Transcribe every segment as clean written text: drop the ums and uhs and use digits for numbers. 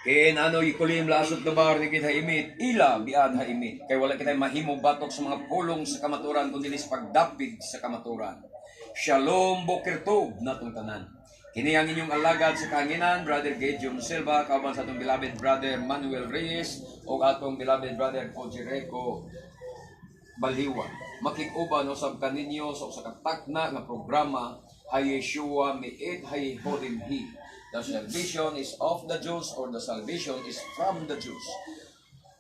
Ken ano ikulim lasot lubar ni kita imit, ila biad ha imit. Kay wala kita mahimo batok sa mga pulong sa kamaturan kundi sa pagdapig sa kamaturan. Shalom boker tov natong tanan. Kini ang inyong alagad sa kahanginan, Brother Gideon Silva, kauban sa atong beloved Brother Manuel Reyes o atong beloved Brother Cojireco Baliwa. Makig-uban usab kaninyo sa usa ka takna nga programa Hay Yeshua miit hay hodim hi. The salvation is of the Jews or the salvation is from the Jews.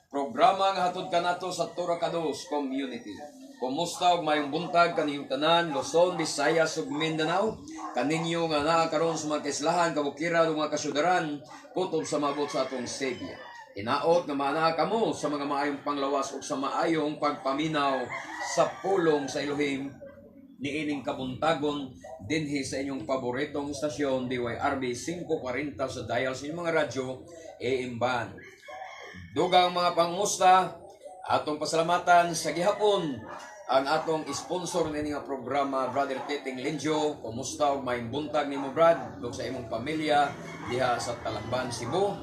Programa nga hatod kanato sa Torah Kados Community. Kumusta og mayong buntag kaniyong tanan, Luzon, Visayas ug Mindanao? Kaninyo nga naa karon sa mga kaislahan, kabukiran ug mga kasyudaran, kutob sa mabot sa atong Sevilla. Hinaot nga maanaa kamo sa mga maayong panglawas ug sa maayong pagpaminaw sa pulong sa Elohim niining kabuntagon dinhi sa inyong paboritong istasyon DYRB 540 sa dial sa inyong mga radyo AM band. Dugang mga pangusta, atong pasalamatan sa gihapon ang atong sponsor niini nga programa, Brother Titing Linjo. Kumusta og maayong buntag nimo, Brad, ug sa imong pamilya diha sa Talamban, Cebu.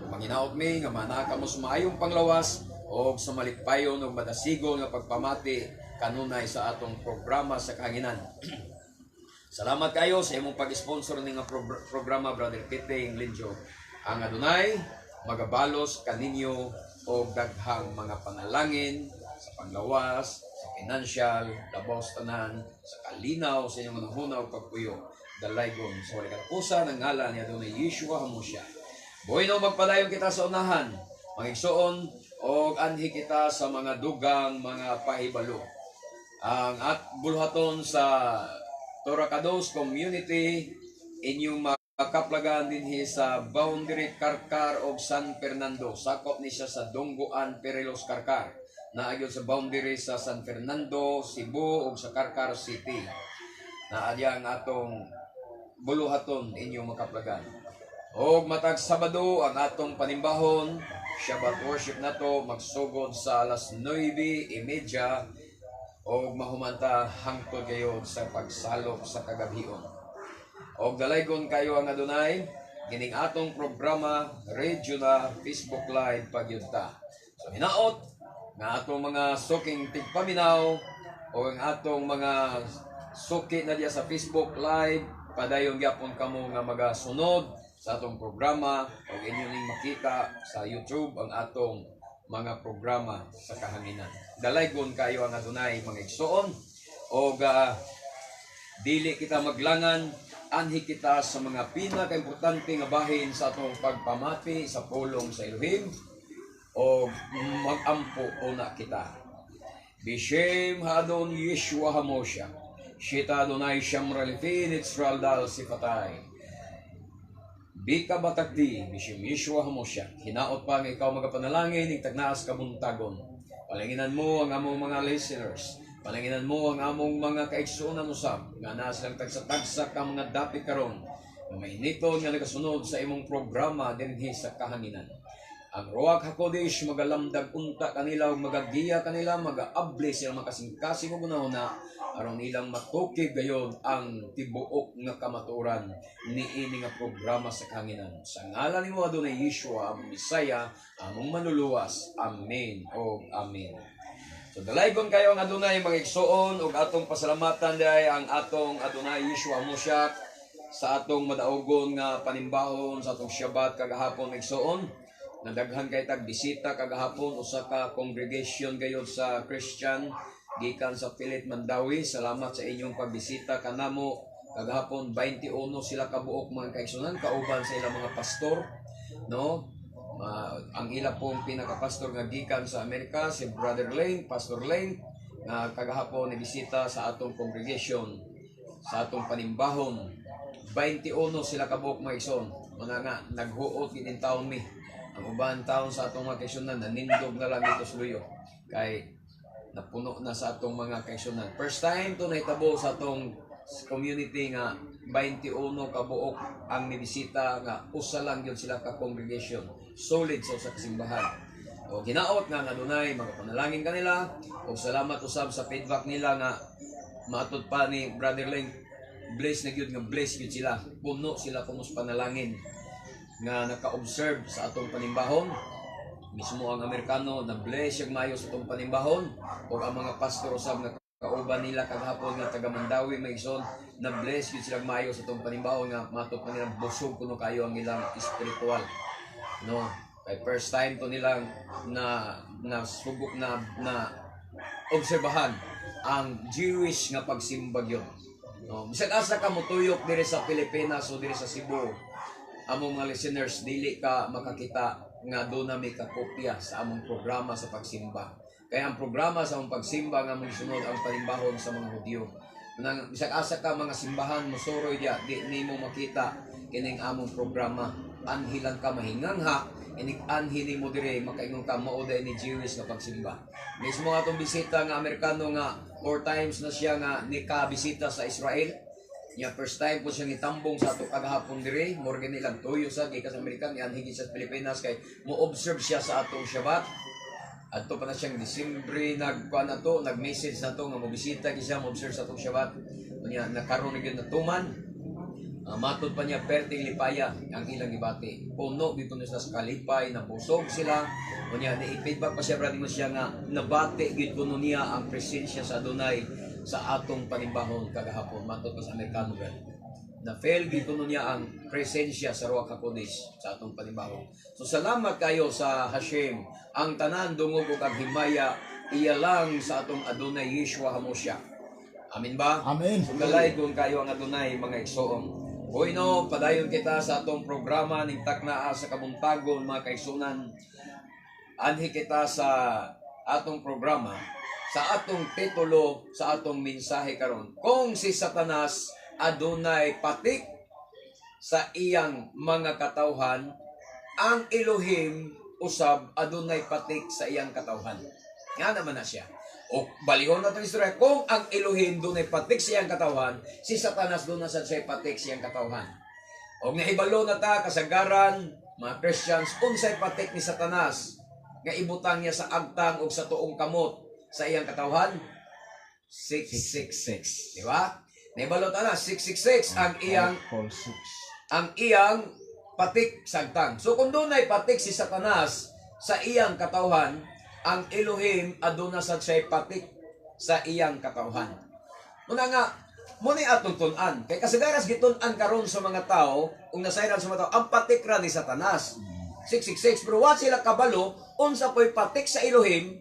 Manginaot mi nga maanaa kamo sa maayong panglawas og sa malikapayon ug madasigon nga pagpamati kanunay sa atong programa sa kahanginan. Salamat kayo sa imong pag-sponsor ni nga programa, Brother Titing Linjo. Ang Adonai magabalos kaninyo og daghang mga panalangin sa panglawas, sa financial, labaw sa tanan, sa kalinaw sa inyong hunahuna ug pagpuyo. Dalaygon sa walay katapusan ang ngalan ni Adonai Yeshua Hamashiach. Bueno, magpadayon kita sa unahan. Mangigsuon og anhi kita sa mga dugang mga pahibalo. Ang at buluhaton sa Torah Kados Community inyong makaplagan dinhi sa boundary Carcar og San Fernando. Sakop ni siya sa Donggoan, Perrelos, Carcar. Naa gyud sa boundary sa San Fernando, Cebu ug sa Carcar City. Naa diya ang atong buluhaton inyong makaplagan. Og matag Sabado ang atong panimbahon, Shabbat worship nato magsugod sa alas 9:30 og mahumanta hangtod gayod sa pagsalop sa kagabhion. Og dalaygon kayo ang Adonai, kining atong programa radio na Facebook Live pagyud ta. So hinaot nga atong mga suking tigpaminaw o ang atong mga suki na diya sa Facebook Live, padayon gyapon kamo nga magasunod sa atong programa o inyo ning makita sa YouTube ang atong mga programa sa kahanginan. Dalaygon kayo ang Adonai, mga igsoon, og dili kita maglangan, anhi kita sa mga pinakaimportante nga bahin sa atong pagpamati sa pulong sa Elohim o magampo una kita. Bishem Hadon Yeshua Hamosha. Shita Adonai Shamra Lifin Itzral Dal Sifatay. Bika batakdi, Bishim Yeshua Hamosha. Hinaot pa nga ikaw magapanalangin, ing tagnaas kabuntagon. Palanginan mo ang among mga listeners. Palanginan mo ang among mga kaigsuonan usab nga naa silang tagsa-tagsa ka mga dapit karon nga mainiton nga nagasunod sa imong programa dinhi sa kahanginan. Ang Ruach HaKodesh magalamdag unta kanila ug magagiya kanila, magaabli sila makasingkasing ug hunahuna aron ilang matukib gayod ang tibuok nga kamatuoran niini nga programa sa kahanginan. Sa ngalan nimo, Adonai Yeshua, among Mesaya, among manluluwas. Amen o amen. So dalaygon kayo ang Adunay, mga igsoon, ug atong pasalamatan diay ang atong Adunay Yeshua Mosyak sa atong madaugon nga panimbahon sa atong Shabbat kagahapon, mga igsoon. Nadaghan kay tag bisita kagahapon, usa ka congregation gayud sa Christian gikan sa Pilit, Mandaue. Salamat sa inyong pagbisita kanamo kagahapon. 21 sila kabuok, mga kaigsunan, kauban sa ilang mga pastor, no? Ang ila pong pinakapastor nga gikan sa Amerika, si Brother Lane, Pastor Lane, nga kagahapon nibisita sa atong congregation, sa atong panimbahon. 21 sila kabuok, mga igsoon. Muna nga naghuot gid taon mi. Ang uban taon sa atong mga kaigsunan nanindog na lang dito sa luyo kay napuno na sa atong mga kaigsunan. First time to nahitabo sa atong community nga 21 kabuok ang nibisita nga usa lang gyud sila ka congregation, solid sa usa ka simbahan. O ginaot nga nga dunay magapanalangin kanila, o salamat usab sa feedback nila nga matud pa ni Brother Leng, bless na gyud nga bless gyud sila. Puno sila kuno sa panalangin nga naka-observe sa atong panimbahon. Mismo ang Amerikano na bless siyang maayo sa atong panimbahon, ug ang mga pastor usab nga kauban nila kagahapon nga taga Mandaue, mga igsoon, na bless gyud silang maayo sa atong panimbahon nga matud pa nila busog kuno kayo ang ilang spiritual, no? Kay first time to nilang na na subok na na obserbahan ang Jewish nga pagsimba gyud, no? Bisag asa ka motuyok diri sa Pilipinas o diri sa Cebu, among mga listeners, dili ka makakita nga doon na may kakopya sa among programa sa pagsimba. Kaya ang programa sa among pagsimba nga among gisunod ang panimbahon sa mga Hudyo. Nang bisag asa ka mga simbahan mosoroy diya, di nimo makita kining among programa. Anhi lang ka mahingangha, inig anhi nimo dire makaingon ka mao day ni Jewish nga pagsimba. Mismo nga atong bisita nga Amerikano nga four times na siya nga nikabisita sa Israel. Nya first time po siya nitambong sa ato kagahapon dire, mura gani lang tuyo sa gikan sa Amerika nianhi sa Pilipinas kay mo observe siya sa atong Shabbat. Adto pa na siyang Disyembre nagkuan na to, nag-message na to nga mobisita gyud siya, mo-observe sa atong Shabbat. Unya nakaron na gyud natuman. Matod pa niya perting lipaya ang ilang gibati. Puno gyud kuno sila sa kalipay, nabusog sila. Unya ni-feedback pa siya, brad mo siya nga nabati gyud kuno niya ang presensya sa Adonai sa atong panimbahon kagahapon. Matod pa sa Amerikano, brad. Na feel gyud kuno niya ang presensya sa Ruach HaKodesh sa atong panimbahon. So salamat kayo sa Hashem. Ang tanan dungog ug ang himaya iya lang sa atong Adonai Yeshua Hamosya. Amin ba? Amen. So dalaygon kayo ang Adonai, mga igsoon. Hoy no, padayon kita sa atong programa ning taknaa sa kabuntagon, mga kaigsunan. Anhi kita sa atong programa sa atong titulo sa atong mensahe karon. Kung si Satanas adunay patik sa iyang mga katawhan, ang Elohim usab adunay patik sa iyang katawhan. Nga naman na siya. O balihon na itong istorya, kung ang Elohim dunay patik sa iyang katawhan, si Satanas doon na sad siya patik sa iyang katawhan. O nahibalo na ta kasagaran, mga Christians, unsay patik ni Satanas nga ibutang niya sa agtang o sa tuong kamot sa iyang katawhan? 666. Di ba? Nahibalo ta na, 666 ang iyang Paul 6. ang iyang patik sa agtang. So kung dunay patik si Satanas sa iyang katawhan, ang Elohim aduna sad siya'y patik sa iyang katawhan. Muna nga, muna atong tun-an. Kay kasagaras gitun-an karon sa mga tao, ug nasayran sa mga tao, ang patik ra ni Satanas. 666. Pero wa sila kabalo, unsa po'y patik sa Elohim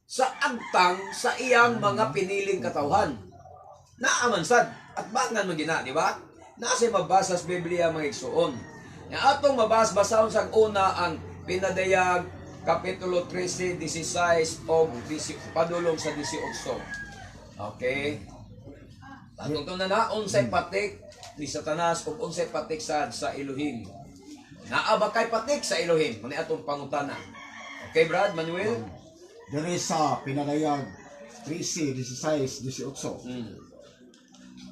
sa agtang sa iyang mga piniling katawhan. Naaman sad at bangan man gina, di ba? Naa mabasa sa Biblia, mga igsuon. Nga atong mabas basahon sa una ang Pinadayag kapitulo 13, 16 o 10, padulong sa 18. Okay? Atong na na unsay patik ni Satanas ug unsay patik sad sa Elohim. Naa ba kay patik sa Elohim? Muna atong pangutana. Okay, Brad Manuel? Diri sa Pinadayag 13, 16, 18.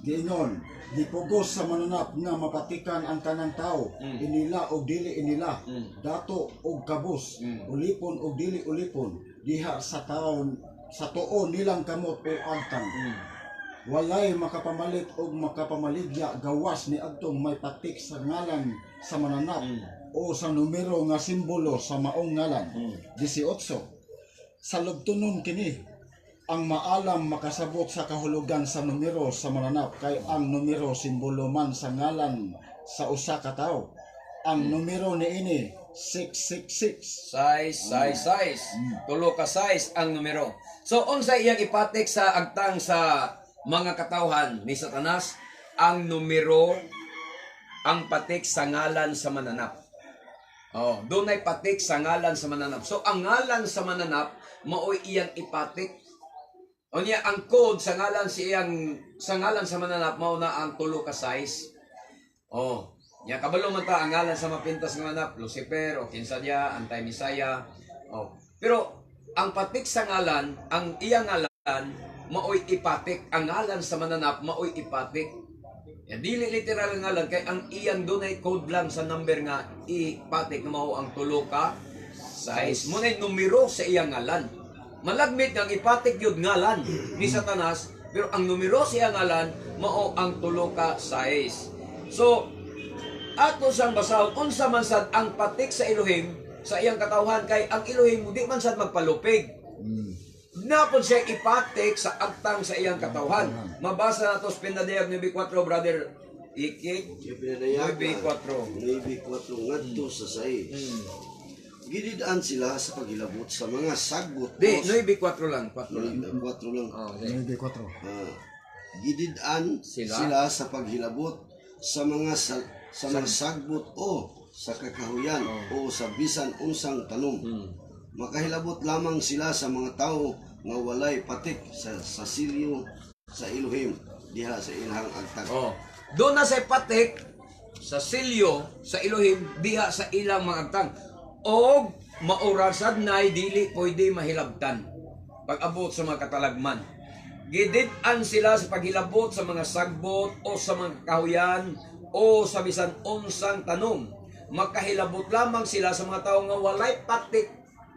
Giingon, gipugos sa mananap nga mapatikan ang tanang tao, inila og dili inila, dato og kabus, ulipon og dili ulipon, diha sa taon sa tuon nilang kamot o agtang. Walay makapamalit og makapamaligya gawas ni adtong may patik sa ngalan sa mananap o sa numero nga simbolo sa maong ngalan. 18. Salubtonon kini. Ang maalam makasabot sa kahulugan sa numero sa mananap kay ang numero simbolo man sa ngalan sa usa ka tawo. Ang numero niini 666. Size, size, size. Tulo ka size ang numero. So, unsa iyang ipatik sa agtang sa mga katawhan ni Satanas? Ang numero, ang patik sa ngalan sa mananap. Oh, dunay patik sa ngalan sa mananap. So, ang ngalan sa mananap, mao'y iyang ipatik. Unya, ang code sa ngalan si iyang sa ngalan sa mananap mao na ang tulo ka size. Oh, nya kabalo man ta ang ngalan sa mapintas nga mananap, Lucifer o kinsa diya, anti-Messiah. Oh. Pero ang patik sa ngalan, ang iyang ngalan mao'y ipatik. Ang ngalan sa mananap mao'y ipatik. Ya, dili literal ang ngalan kay ang iyang dunay code lang sa number nga ipatik nga mao ang tulo ka size. Mo nay numero sa iyang ngalan. Malagmit nga ang ipatik yun ngalan ni Satanas, pero ang numero sa iyang ngalan mao ang tulo ka size. So, ato sang basahon unsa man sad ang patik sa Elohim sa iyang katawhan kay ang Elohim di man sad magpalupig. Napon siya ipatik sa agtang sa iyang katawhan. Mabasa nato sa Pinadayag 9.4, Brother Ikik. Kaya pinadayag 9.4. 9.4 ngadto sa 6. Gidid-an sila sa paghilabot sa mga sagbot. Di, 9.4 lang. 4 lang. 9.4 lang. Oh, okay. 9-4. Ah, gidid-an Sila? sila sa paghilabot sa mga sagbot o sa kakahuyan o sa bisan unsang tanom. Makahilabot lamang sila sa mga tao nga walay patik sa silyo sa Elohim diha sa ilang agtang. Oh. Doon na sa patik sa silyo sa Elohim diha sa ilang mga agtang. Og maurasad nay dili pwede mahilabtan pag-abot sa mga katalagman. Gidid-an sila sa paghilabot sa mga sagbot o sa mga kahuyan o sa bisan unsang tanom. Makahilabot lamang sila sa mga tao nga walay patik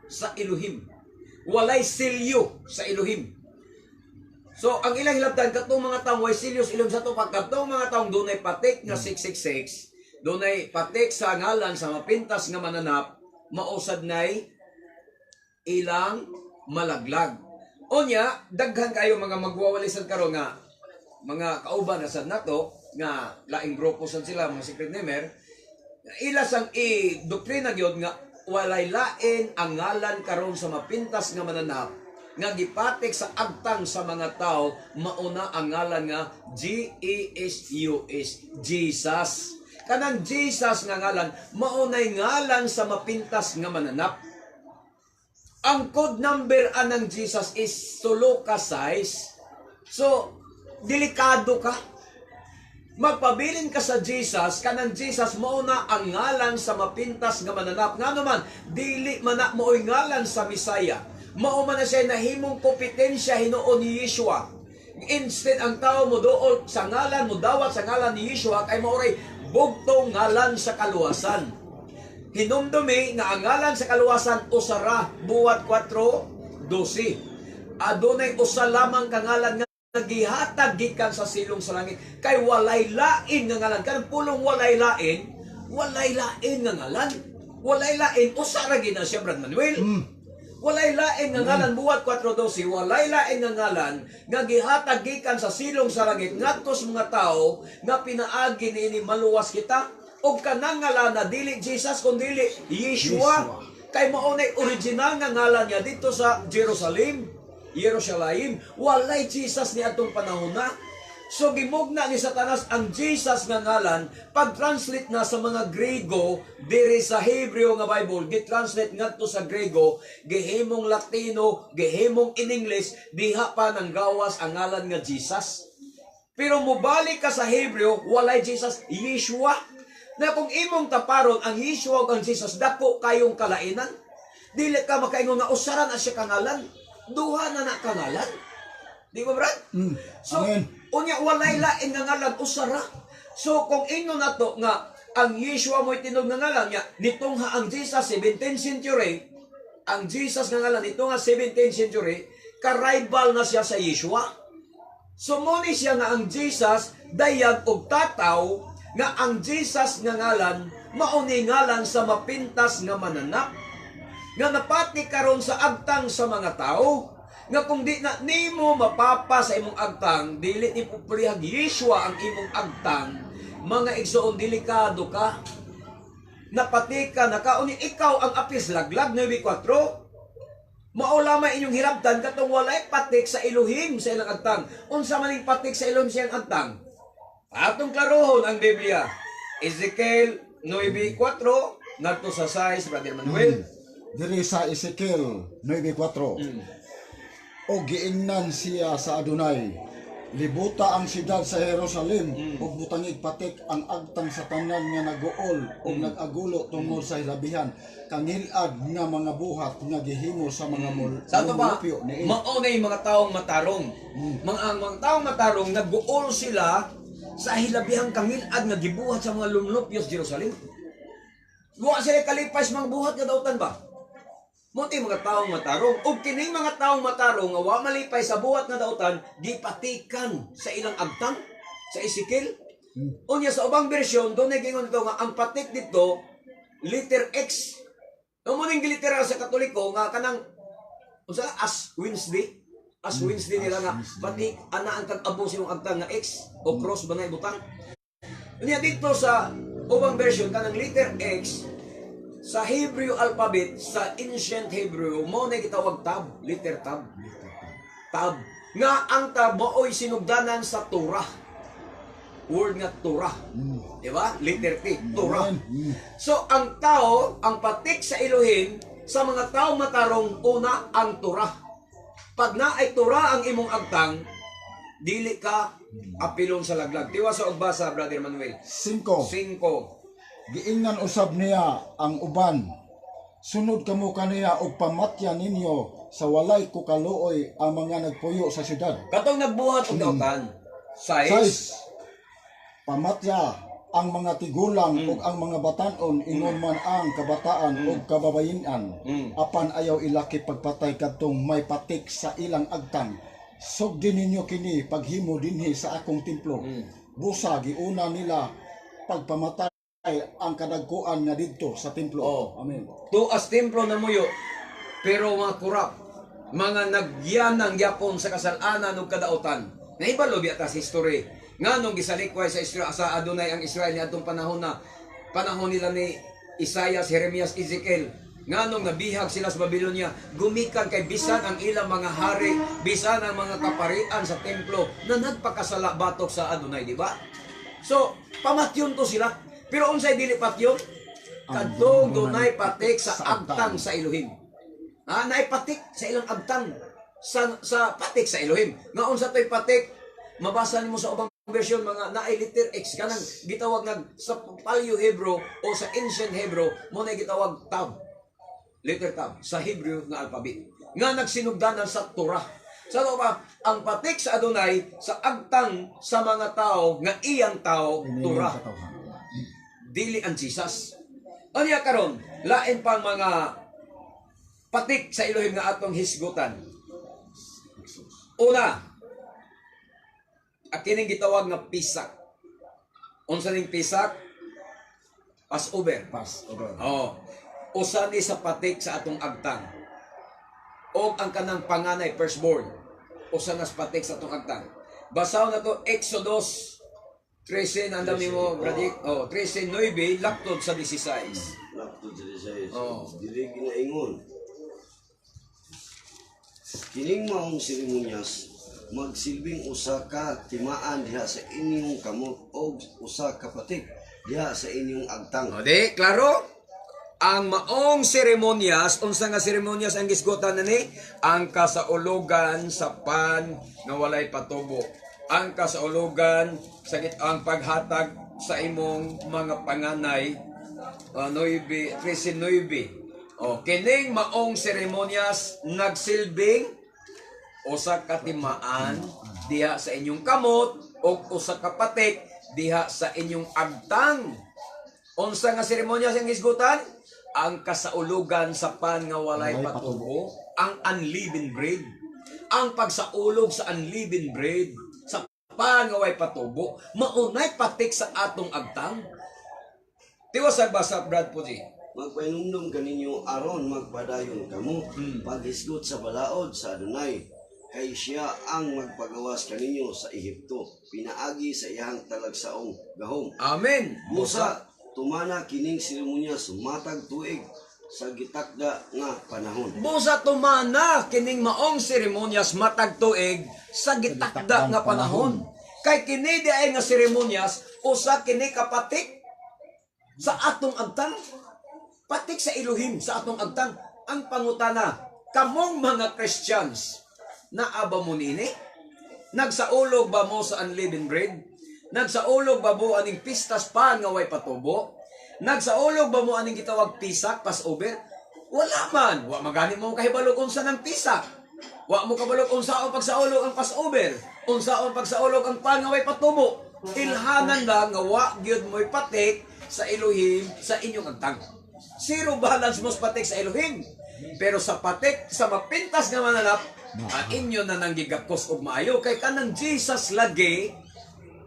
sa Elohim. Walay silyo sa Elohim. So, ang ilang hilabtan, katong mga taong way silyo sa Elohim sa to, pag katong mga taong dunay patik nga 666, dunay patik sa ngalan sa mapintas nga mananap, mausad nay ilang malaglag. Unya, daghan kayo mga magwawalisan karon nga mga kauban na sad nato nga laing grupo sad sila mga secret namer, ila sang i-doktrina gyud nga walay lain ang ngalan karon sa mapintas nga mananap nga gipatik sa agtang sa mga tao, mauna ang ngalan nga Jesus, Jesus. Kanang Jesus nga ngalan maunay ngalan sa mapintas nga mananap. Ang code number anang Jesus is tulo ka size. So, delikado ka. Magpabilin ka sa Jesus, kanang Jesus mao na ang ngalan sa mapintas nga mananap. Nga naman, dili man na mao'y ngalan sa Misaya. Mao man na siya nahimong kompetensya hinuon ni Yeshua. Instead, ang tao mo dool sa ngalan, mo dawat sa ngalan ni Yeshua, kay maoray bugtong ngalan sa kaluwasan. Hinumdumi nga ang ngalan sa kaluwasan usara, Buhat 4:12. Adunay usa lamang ka ngalan nga gihatag gikan sa silong sa langit kay walay lain nga ngalan. Kanang pulong walay lain, walay lain nga ngalan. Walay lain, usa ra gid na siya, Brad Manuel. Walay lain nga ngalan, Buhat 4:12, walay lain nga ngalan nga gihatag gikan sa silong sa langit ngadto sa mga tawo nga pinaagi niini maluwas kita. Og kanang ngalan na dili Jesus kun dili Yeshua. Yeshua. Kay mao nay original nga ngalan niya dito sa Jerusalem. Jerusalem, walay Jesus ni atong panahon na. So gimugna ni Satanas ang Jesus nga ngalan, pag-translate na sa mga Grego diri sa Hebreo nga Bible, gi-translate ngadto sa Grego, gihimong Latino, gihimong in English, diha pa nang gawas ang ngalan nga Jesus. Pero mobalik ka sa Hebreo, walay Jesus, Yeshua. Na kung imong taparon ang Yeshua ug ang Jesus, dako kayong kalainan. Dili ka makaingon nga usaran na siya kangalan. Duha na na kangalan. Di ba, Brad? So, Amen. unya walay lain nga ngalan, usara. So, kung ingon nato nga ang Yeshua mo'y tinog nga ngalan niya, nitungha ang Jesus 17th century, ang Jesus nga ngalan nito nga 17th century, ka-rival na siya sa Yeshua. So mo ni siya nga ang Jesus dayag og tataw nga ang Jesus nga ngalan mao ni ngalan sa mapintas nga mananap. Nga napati karon sa agtang sa mga tao, nga kung di na nimo mapapa sa imong agtang, dili ni pupurihag Yeshua ang imong agtang, mga igsoon, delikado ka. Napati ka, nakauni ikaw ang apis laglag 9.4. Mao lamang inyong hirabtan katong walay patik sa Elohim sa ilang agtang. Unsa man ning patik sa Elohim sa ilang agtang? Atong klarohon ang Biblia. Ezekiel 9.4 ngadto sa 6, Brother Manuel. Diri sa Ezekiel 9:4. O giingnan siya sa Adonai, "Libuta ang siyudad sa Jerusalem ug butangig patik ang agtang sa tanan nga naguol ug nag-agulo tungod sa hilabihan kangilad nga mga buhat nga gihimo sa mga Sa ato ba, mulupyo ni." Mao na yung mga taong matarong. Ang mga taong matarong, nag-uol sila sa hilabihang kangilad nga gibuhat sa mga lumlupyo sa Jerusalem. Wa sila kalipay sa mga buhat nga dautan ba? Mao mga taong matarong. Ug kining mga taong matarong nga wa malipay sa buhat nga dautan, gipatikan sa ilang agtang sa Ezekiel. Unya sa ubang bersyon, doon gingon dito nga ang patik dito letter X. Ang muning giliteral sa Katoliko nga kanang unsa, Ash Wednesday. Ash Wednesday nila nga patik ana ang kag-abo sa imong agtang nga X o cross ba na ibutang. Unya dito sa ubang version, kanang letter X sa Hebrew alphabet, sa ancient Hebrew, mo na gitawag tab, letter tab. Tab. Nga ang tab mao'y sinugdanan sa Torah. Word nga Torah. Di ba? Letter T, Torah. Amen. So ang tao, ang patik sa Elohim, sa mga tao matarong, una ang Torah. Pag naay Torah ang imong agtang, dili ka apilon sa laglag. Tiwas sa ugbasa, Brother Manuel. 5. 5. Giingnan usab niya ang uban, "Sunod kamo kaniya og pamatya ninyo sa walay kukaluoy ang mga nagpuyo sa syudad." Katong nagbuhat og dautan. 6. 6. Pamatya ang mga tigulang ug ang mga batanon, ingon man ang kabataan ug kababayen-an. Apan ayaw ilaki pagpatay kadtong may patik sa ilang agtang. Sugdi ninyo kini paghimo dinhi sa akong templo." Busa giuna nila pagpamatay ang kadagkuan nga didto sa templo. Oh. Amen. Tuas templo na muyo, pero mga kurap, mga nagyanang yapon sa kasalanan ug kadautan. Naibalo biya ta sa history. Nganong gisalikway sa Israel sa Adonai ang Israel niadtong panahon na panahon nila ni Isaiah, Jeremias, Ezekiel? Nganong nabihag sila sa Babylonia, gumikan kay bisan ang ilang mga hari, bisan ang mga kaparian sa templo na nagpakasala batok sa Adonai, di ba? So, pamatyon to sila. Pero unsay dili patyon? Kadtong dunay patik sa agtang sa Elohim. Ah, naay patik sa ilang agtang sa patik sa Elohim. Nga unsa to'y patik? Mabasa nimo sa ubang version mga naay letter X, kanang gitawag nag sa Paleo Hebrew o sa Ancient Hebrew mo na gitawag tab. Letter tab sa Hebrew nga alphabet. Nga nagsinugdanan sa Torah. Sa ano ba, ang patik sa Adonai sa agtang sa mga tao nga iyang tao, Torah, dili ang Jesus. Unya karon, lain pang mga patik sa Elohim nga atong hisgutan. Una, kining gitawag nga Pisak. Unsa ning Pisak? Passover. Passover. Oh. Usa ni sa patik sa atong agtang. O ang kanang panganay, firstborn. Usa na sa patik sa atong agtang. Basaw na to Exodus 13, andam nimo, Brady. Oh, 13:9 laktod sa 16. Laktod sa 16. Oh. Dili ginaingon. "Kining maong seremonyas magsilbing usa ka timaan diha sa inyong kamot og usa ka patik diha sa inyong agtang." O di, klaro? Ang maong seremonyas, unsa nga seremonyas ang gisgutan na ni? Ang kasaulugan sa pan nga walay patubo. Ang kasaulugan sa ang paghatag sa imong mga panganay, 9, 13:9. O, kining maong seremonyas nagsilbing usa ka timaan diha sa inyong kamot o usa ka patik diha sa inyong agtang. Unsa nga seremonya sa hisgutan? Ang kasaulugan sa pan nga walay Walay patubo, ang unleavened bread. Ang pagsaulog sa unleavened bread, sa pan nga walay patubo, maunay patik sa atong agtang. Tiwas basa, Brad Puji. Magpahinumdom kaninyo aron magpadayon kamo paghisgot sa balaod sa Adunay, kay siya ang magpagawas kaninyo sa Ehipto pinaagi sa iyang talagsaong gahom. Amen. Busa tumana kining seremonya matag tuig sa gitakda nga panahon. Busa tumana kining maong seremonyas matag tuig sa gitakda nga panahon. Kay kini di ay nga seremonyas usa kini kapatik sa atong agtang. Patik sa Elohim sa atong agtang. Ang pangutana, kamong mga Christians, naa ba mo niini? Nagsaulog ba mo sa unleavened bread? Nagsaulog ba mo aning pistas pan nga way patubo? Nagsaulog ba mo aning gitawag pisak, Passover? Wala man. Wa magani mo kahibalo kung saan ang pisak. Wa mo kabalo kung saan pagsaulog ang Passover. Unsaon pagsaulog ang pan nga way patubo. Ilhanan lang nga wa gyud mo'y patik sa Elohim sa inyong agtang. Zero balance mo sa patik sa Elohim. Pero sa patik sa mapintas nga mananap, ang inyo na nang gigakos og maayo kay kanang Jesus lagi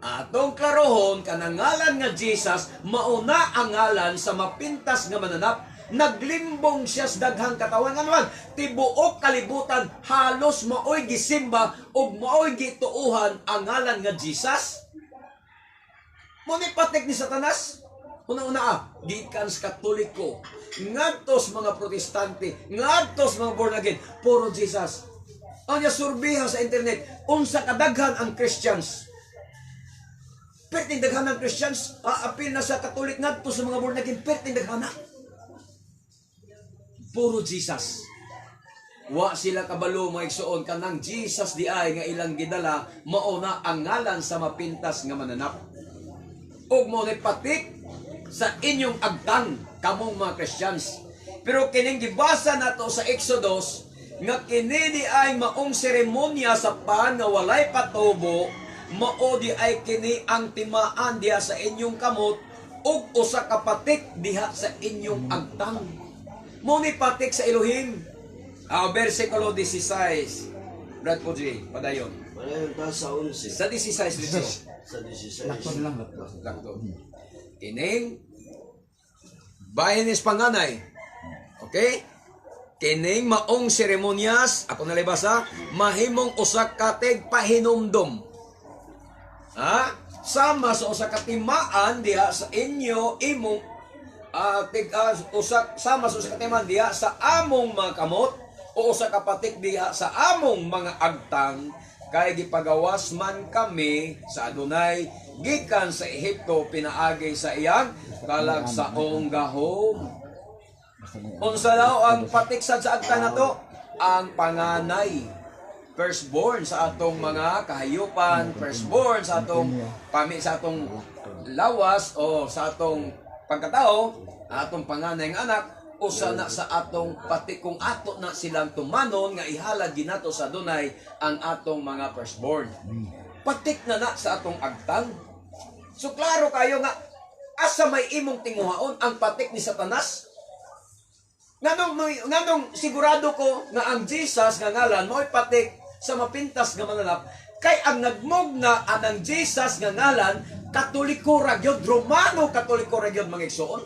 atong klarohon, kanang ngalan nga Jesus mauna ang ngalan sa mapintas nga mananap. Naglimbong siya sa daghang katawan, ano man tibuok kalibutan halos maoy gisimba ug maoy gituohan ang ngalan nga Jesus. Mo ni patik ni Satanas. Una-una gikan sa Katoliko, ngadto sa mga Protestante, ngadto sa mga born again, puro Jesus. Anya surbiha sa internet, unsa kadaghan ang Christians. Perting daghan ang Christians, aapil na sa Katolik ngadto sa mga born again, perting daghan na. Puro Jesus. Wa sila kabalo, mga igsoon, kanang Jesus di ay nga ilang gidala mao na ang ngalan sa mapintas nga mananap. Ug mo ni patik sa inyong agtang kamong mga Christians. Pero kining gibasa nato sa Exodus nga kini di ay maong seremonya sa pan nga walay patubo, mao di ay kini ang timaan diha sa inyong kamot ug usa ka patik diha sa inyong agtang. Mo ni patik sa Elohim. Versikulo 16. Brad Puji, padayon. Padayon ta sa 11. Sa 16 dito. Sa 16. Lakto na lang, lakto. Lakto. Kining bahin is panganay. Okay? Kining maong seremonyas, ako nalibasa, mahimong usa ka pahinumdom. Ha? Sama sa usa ka timaan diha sa inyo imong tig usa sama sa usa ka timaan diha sa among mga kamot o usa ka patik diha sa among mga agtang, kay gipagawas man kami sa Adunay gikan sa Ehipto pinaagi sa iyang kalagsaong gahom. Unsa daw ang patik sad sa agtang nato? Ang panganay. Firstborn sa atong mga kahayupan, firstborn sa atong pami sa atong lawas o sa atong pagkatao, atong panganay nga anak, usa na sa atong patik kung ato na silang tumanon nga ihalad ginato sa Adunay ang atong mga firstborn. Patik na na sa atong agtang. So klaro kayo nga asa may imong tinguhaon ang patik ni Satanas? Nganong sigurado ko nga ang Jesus nga ngalan mo'y patik sa mapintas nga mananap, kay ang nagmugna anang Jesus nga ngalan, Katoliko ra gyud, Romano Katoliko ra gyud, mga igsoon.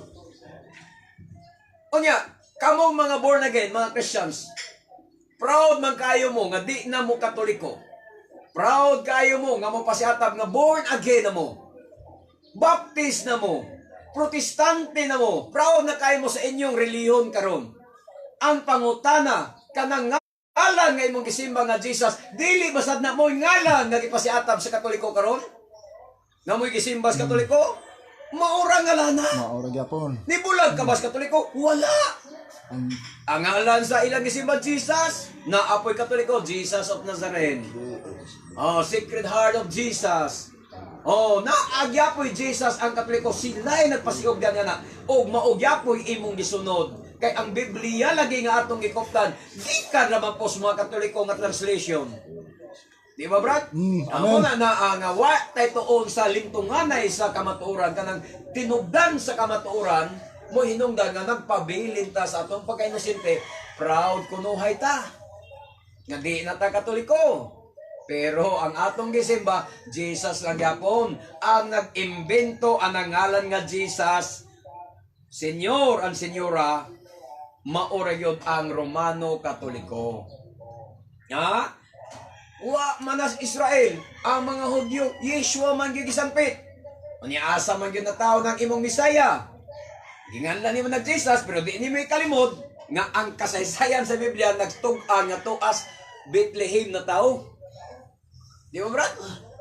Unya, kamong mga born again, mga Christians, proud man kayo mo nga di na mo Katoliko. Proud kayo mo nga mo pasiatab nga born again na mo. Baptist na mo. Protestante na mo. Proud na kayo mo sa inyong relihiyon karon. Ang pangutana, kanang ngalan nga imong gisimba nga Jesus, dili basad na mo ngalan nga gipasiatab sa Katoliko karon? Nga mo'y gisimba sa Katoliko? Maura nga na. Maura gyapon. Nibulag ka ba sa Katoliko? Wala. Ang Ang ngalan sa ilang gisimba, Jesus. Naapoy Katoliko, Jesus of Nazareth. Oh, Sacred Heart of Jesus. Oh, naagyapoy Jesus ang Katoliko, sila'y nagpasiog diyan nga na. Og maugyapoy imong gisunod. Kay ang Biblia lagi nga atong gikoptan, gikan naman po sa mga Katoliko nga translation. Di ba, Brad? Amen. Amo na na nga wa tay tuon sa lintunganay sa kamatuoran, kanang tinubdan sa kamatuoran mo hinungdan nga nagpabilin ta sa atong pagkainosente, proud kunuhay ta. Nga di na ta Katoliko. Pero ang atong gisimba, Jesus lang gyapon. Ang nag-imbento ang ngalan nga Jesus, Senyor and senyora, mao ra gyud ang Romano Katoliko. Ha? Wa manas Israel, ang mga Hudyo, Yeshua man gyud gisampit. Unya asa man gyud na tao ng imong Misaya? Ginganlan nimo nag Jesus, pero di nimo ikalimod nga ang kasaysayan sa Biblia nagtug-an nga tuas Bethlehem na tao. Di ba, Brad?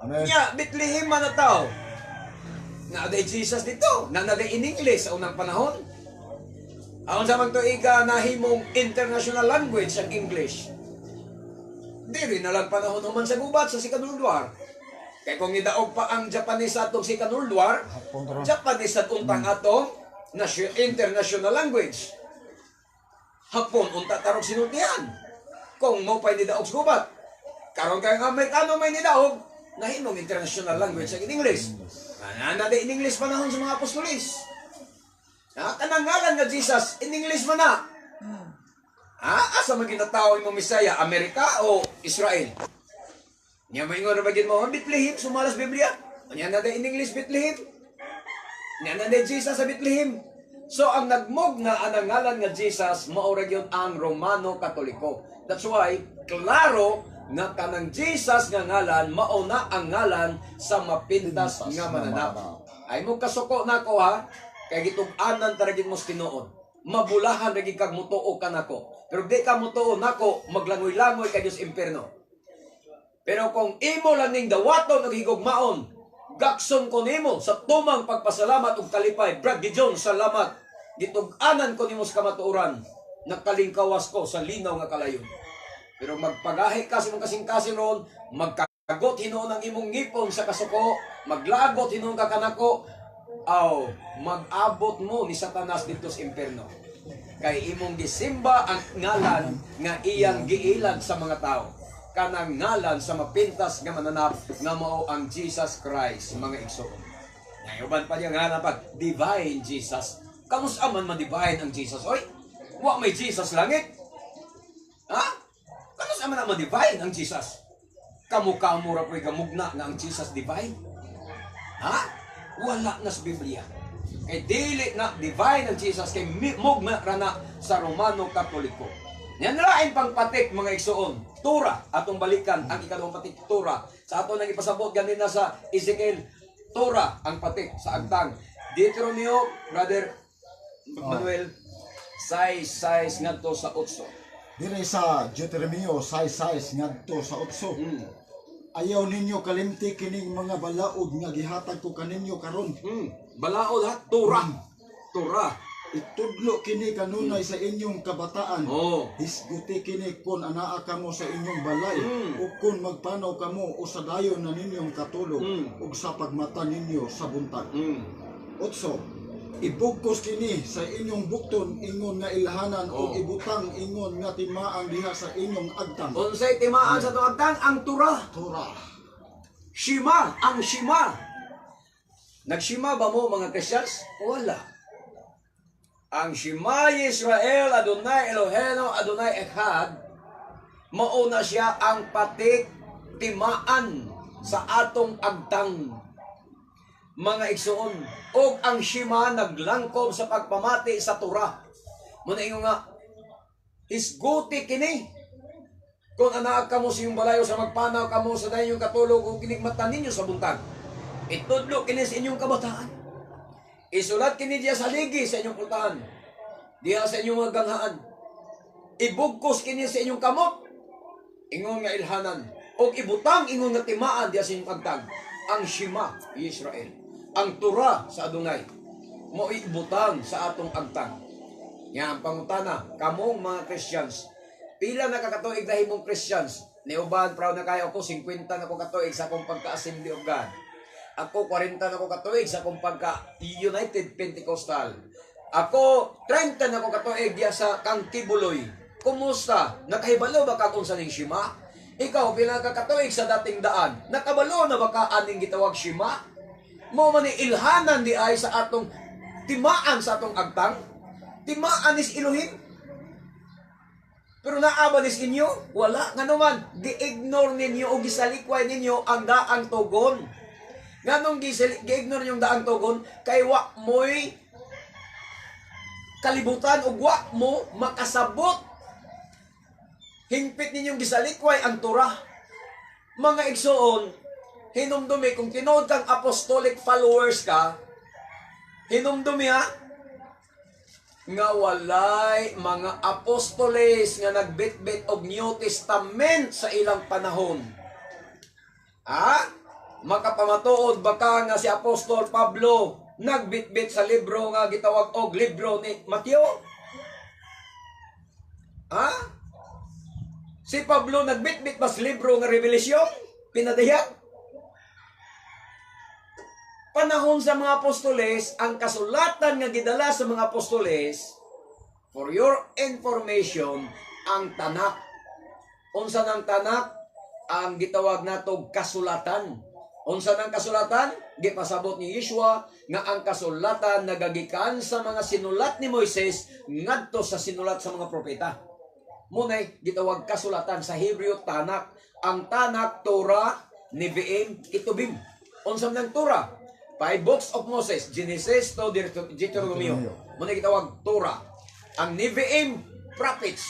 Amen. Nya, Bethlehem man na tao. Nga day Jesus dito, na naday in English sa unang panahon. Aon sa magtuiga nahimong international language ang English. Diri na lang panahon human sa gubat sa Second World War. Kay kung nidaog pa ang Japanese sa atong Second World War, Hapon karon. Japanese at untang atong international language. Hapon unta tarong sinultihan. Kung mo pa'y nidaog sa gubat. Karon kay ang Amerikano may nidaog, nahimong international language ang English. Ana na in English panahon sa mga apostolis. Ha, kanang ngalan nga Jesus, in English man na. Ha, asa man ginatao imong Misaya, Amerika o Israel? Nya maingon ra ba gid mo, Bethlehem sumalas Biblia. Nya na in English Bethlehem. Nya na Jesus sa Bethlehem. So ang nagmugna anang ngalan nga Jesus mao ra gyud ang Romano Katoliko. That's why klaro nga kanang Jesus nga ngalan mao na ang ngalan sa mapintas Pintas nga nga mananap. mananap. Ay mo kasuko nako ha, kay gitug-anan ta ra gyud mo sa tinuod. Mabulahan ra gyud kag mutuo ka nako. Pero di ka mutuo nako, maglangoy-langoy kay Dios impierno. Pero kung imo lang ning dawaton og higugmaon, gakson ko nimo sa tumang pagpasalamat ug kalipay. Brad Gideon, salamat. Gitug-anan ko nimo sa kamatuoran. Nakalingkawas ko sa linaw nga kalayon. Pero magpagahi ka sa imong kasing-kasing ron, magkagot hinuon ang imong ngipon sa kasuko, maglagot hinuon ka kanako, aw, mag-abot mo ni Satanas dito sa impierno. Kay imong gisimba ang ngalan nga iyang giilad sa mga tao. Kanang ngalan sa mapintas nga mananap nga mao ang Jesus Christ, mga igsoon. Ngay uban pa niya nga pag divine Jesus. Kamusta man ma-divine ang Jesus? Oy, wa may Jesus langit. Ha? Kamusta man ang ma-divine ang Jesus? Kamu-kamo ra po'y gamugna nga ang Jesus divine. Ha? Wala na sa Biblia. Kay dili na divine ang Jesus kay mugna ra na sa Romano Katoliko. Yan lain pang patik, mga igsoon. Tura atong balikan ang ikaduhang patik, Tura. Sa ato nang ipasabot ganina sa Ezekiel, Tura ang patik sa agtang. Deuteronomio, Brother Manuel, 6:6 ngadto sa 8. Dire sa Deuteronomio 6:6 ngadto sa 8. Ayaw ninyo kalimti kining mga balaod nga gihatag ko kaninyo karon. Balaod ha, Tura. Tura. Itudlo kini kanunay sa inyong kabataan. Hisguti kini kon anaa kamo sa inyong balay ug kon magpanaw kamo o sa dayon na ninyong katulog ug sa pagmata ninyo sa buntag. Otso, ibugkos kini sa inyong bukton ingon nga ilhanan ug ibutang ingon nga timaang diha sa inyong agtang. Unsay timaan sa atong agtang? Ang Tura. Tura. Shima, ang Shima. Nagshima ba mo, mga Christians? Wala. Ang Shema Yisrael, Adonai Eloheno, Adonai Echad, mauna siya ang patik timaan sa atong agtang. Mga igsoon, og ang Shema naglangkob sa pagpamati sa Torah. Muna ingon nga, hisguti kini. Kung anaag kamo sa iyong balayo sa magpanaw kamo sa dayong katulog o kinigmatan ninyo sa buntag. Itudlo kini sa inyong kabataan. Isulat kini diya sa ligi sa inyong pultahan. Diya sa inyong mga ganghaan. Ibugkos kini sa inyong kamot. Ingon nga ilhanan. O ibutang ingon nga timaan diya sa inyong agtang. Ang Shema Israel. Ang Torah sa Adonai. Mo ibutang sa atong agtang. Nga ang pangutana, kamong mga Christians, pila na kakatuig dahil mong Christians? Niuban, proud na kayo ako, 50 na ko katuig sa akong pagka-Assembly of God. Ako, 40 na ko katuig sa akong pagka-United Pentecostal. Ako, 30 na ko katuig diya sa Kang Quiboloy. Kumusta? Nakahibalo ba ka kung sa ning Shema? Ikaw, pila ka katuig sa dating daan? Nakabalo na ba ka aning gitawag Shema? Mo man ni ilhanan di ay sa atong timaan sa atong agtang? Timaan is Elohim? Pero naa ba nis inyo? Wala. Nga naman, gi-ignore ninyo o gisalikway ninyo ang daang tugon. Nganong gi-ignore yung daang tugon? Kay wa mo'y Kalibutan ug wa mo makasabot. Hingpit ninyong gisalikway ang Torah. Mga igsoon, hinumdumi kung tinuod kang apostolic followers ka, hinumdumi ha, nga walay mga apostoles nga nagbitbit og New Testament sa ilang panahon. Ha? Makapamatuod ba ka nga si Apostol Pablo nagbitbit sa libro nga gitawag og libro ni Mateo? Ha? Si Pablo nagbitbit ba sa libro nga Revelation? Pinadayag? Panahon sa mga apostoles, ang kasulatan nga gidala sa mga apostoles, for your information, ang Tanak. Unsa nang Tanak? Ang gitawag nato kasulatan. Unsa nang kasulatan? Gipasabot ni Yeshua nga ang kasulatan nagagikan sa mga sinulat ni Moises ngadto sa sinulat sa mga propeta. Munay gitawag kasulatan sa Hebreo, Tanak. Ang Tanak, Torah, Nevi'im, Ketubim. Unsa man ang Torah? Five books of Moses, Genesis to Deuteronomio. Munay gitawag Torah. Ang Nevi'im, prophets.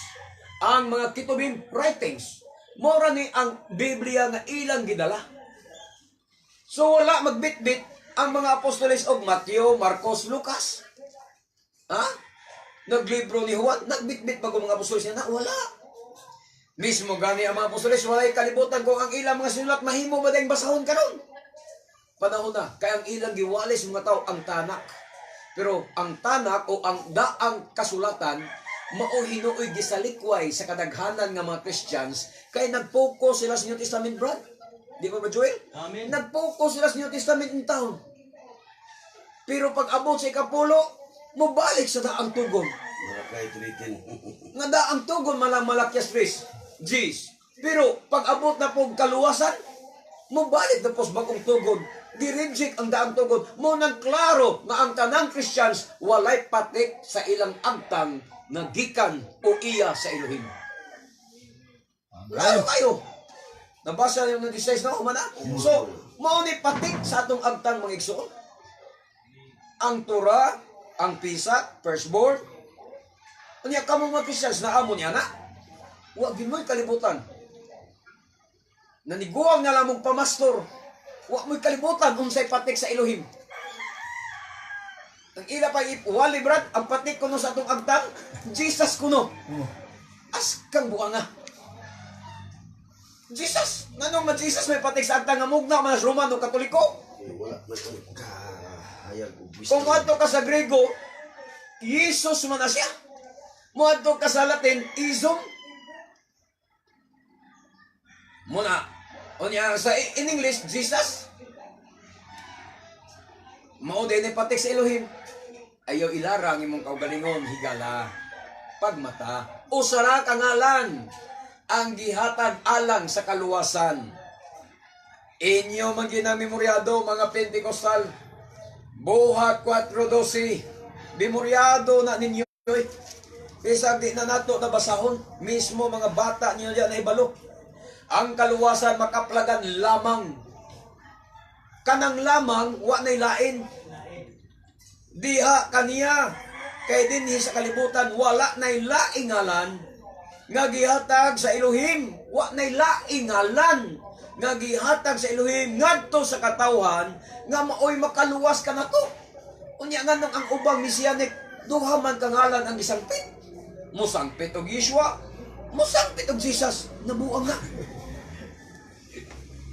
Ang mga Ketubim, writings. Mora ni ang Biblia nga ilang gidala. So wala magbitbit ang mga apostoles og Mateo, Marcos, Lucas. Ha? Naglibro ni Juan, nagbitbit ba mga apostoles niya na? Wala. Mismo gani ang mga apostoles, walay kalibutan kung ang ilang mga sinulat mahimo ba dayong basahon karon. Panahon na, kaya ang ilang giwalis mga tao ang Tanak. Pero ang Tanak o ang daang kasulatan, mao hinuoy gisalikway sa kadaghanan nga mga Christians kay nag-focus sila sa New Testament, brad. Di ba ba, Joel? Amen. Nag-focus sila sa New Testament in town. Pero pag abot sa ikapulo, mobalik sa daang tugon. Mga written. Nga daang tugon malang Malakias 3. Jeez. Pero pag abot na po kaluwasan, mobalik na po sa bagong tugon. Gi-reject ang daang tugon. Mo nang klaro nga ang tanang Christians walay patik sa ilang agtang nga gikan o iya sa Elohim. Klaro kayo. Nabasa yung 96 na, humana. So, mao ni patik sa atong agtang, mga igsoon. Ang Torah, ang Pisak, firstborn. Unya kamo mga Christians na amo niya na. Wa gid mo'y kalibutan. Naniguang na lamong pamastor. Wa mo'y kalibutan unsay patik sa Elohim. Ang ila pa wali, brad, ang patik kuno sa atong agtang, Jesus kuno. Oh. As kang buanga. Jesus, nganong man Jesus may patik sa agtang nga mugna man sa Romano Katoliko? Eh, wala man ang kahayag og wisdom. Kung moadto ka sa Grego, Jesus man na siya. Moadto ka sa Latin, Isum. Muna, unya sa in English, Jesus. Mao din ni patik sa Elohim. Ayaw ilara ang imong kaugalingon, higala. Pagmata, usara ka ngalan ang gihatag alang sa kaluwasan. Inyo man ginamemoryado, mga Pentecostal. Buhat 4:12. Memoryado na ninyo. Eh. Bisag di na nato na basahon, mismo mga bata niyo diyan na ibalo. Ang kaluwasan makaplagan lamang. Kanang lamang wa nay lain. Diha kaniya kay dinhi sa kalibutan wala nay laing ngalan nga gihatag sa Elohim, wa nay laing ngalan nga gihatag sa Elohim ngadto sa katawhan nga maoy makaluwas kanato. Unya nganong ang ubang Mesianic duha man ka ngalan ang gisangpit? Musangpit og Yeshua, musangpit og Jesus, nabuang na.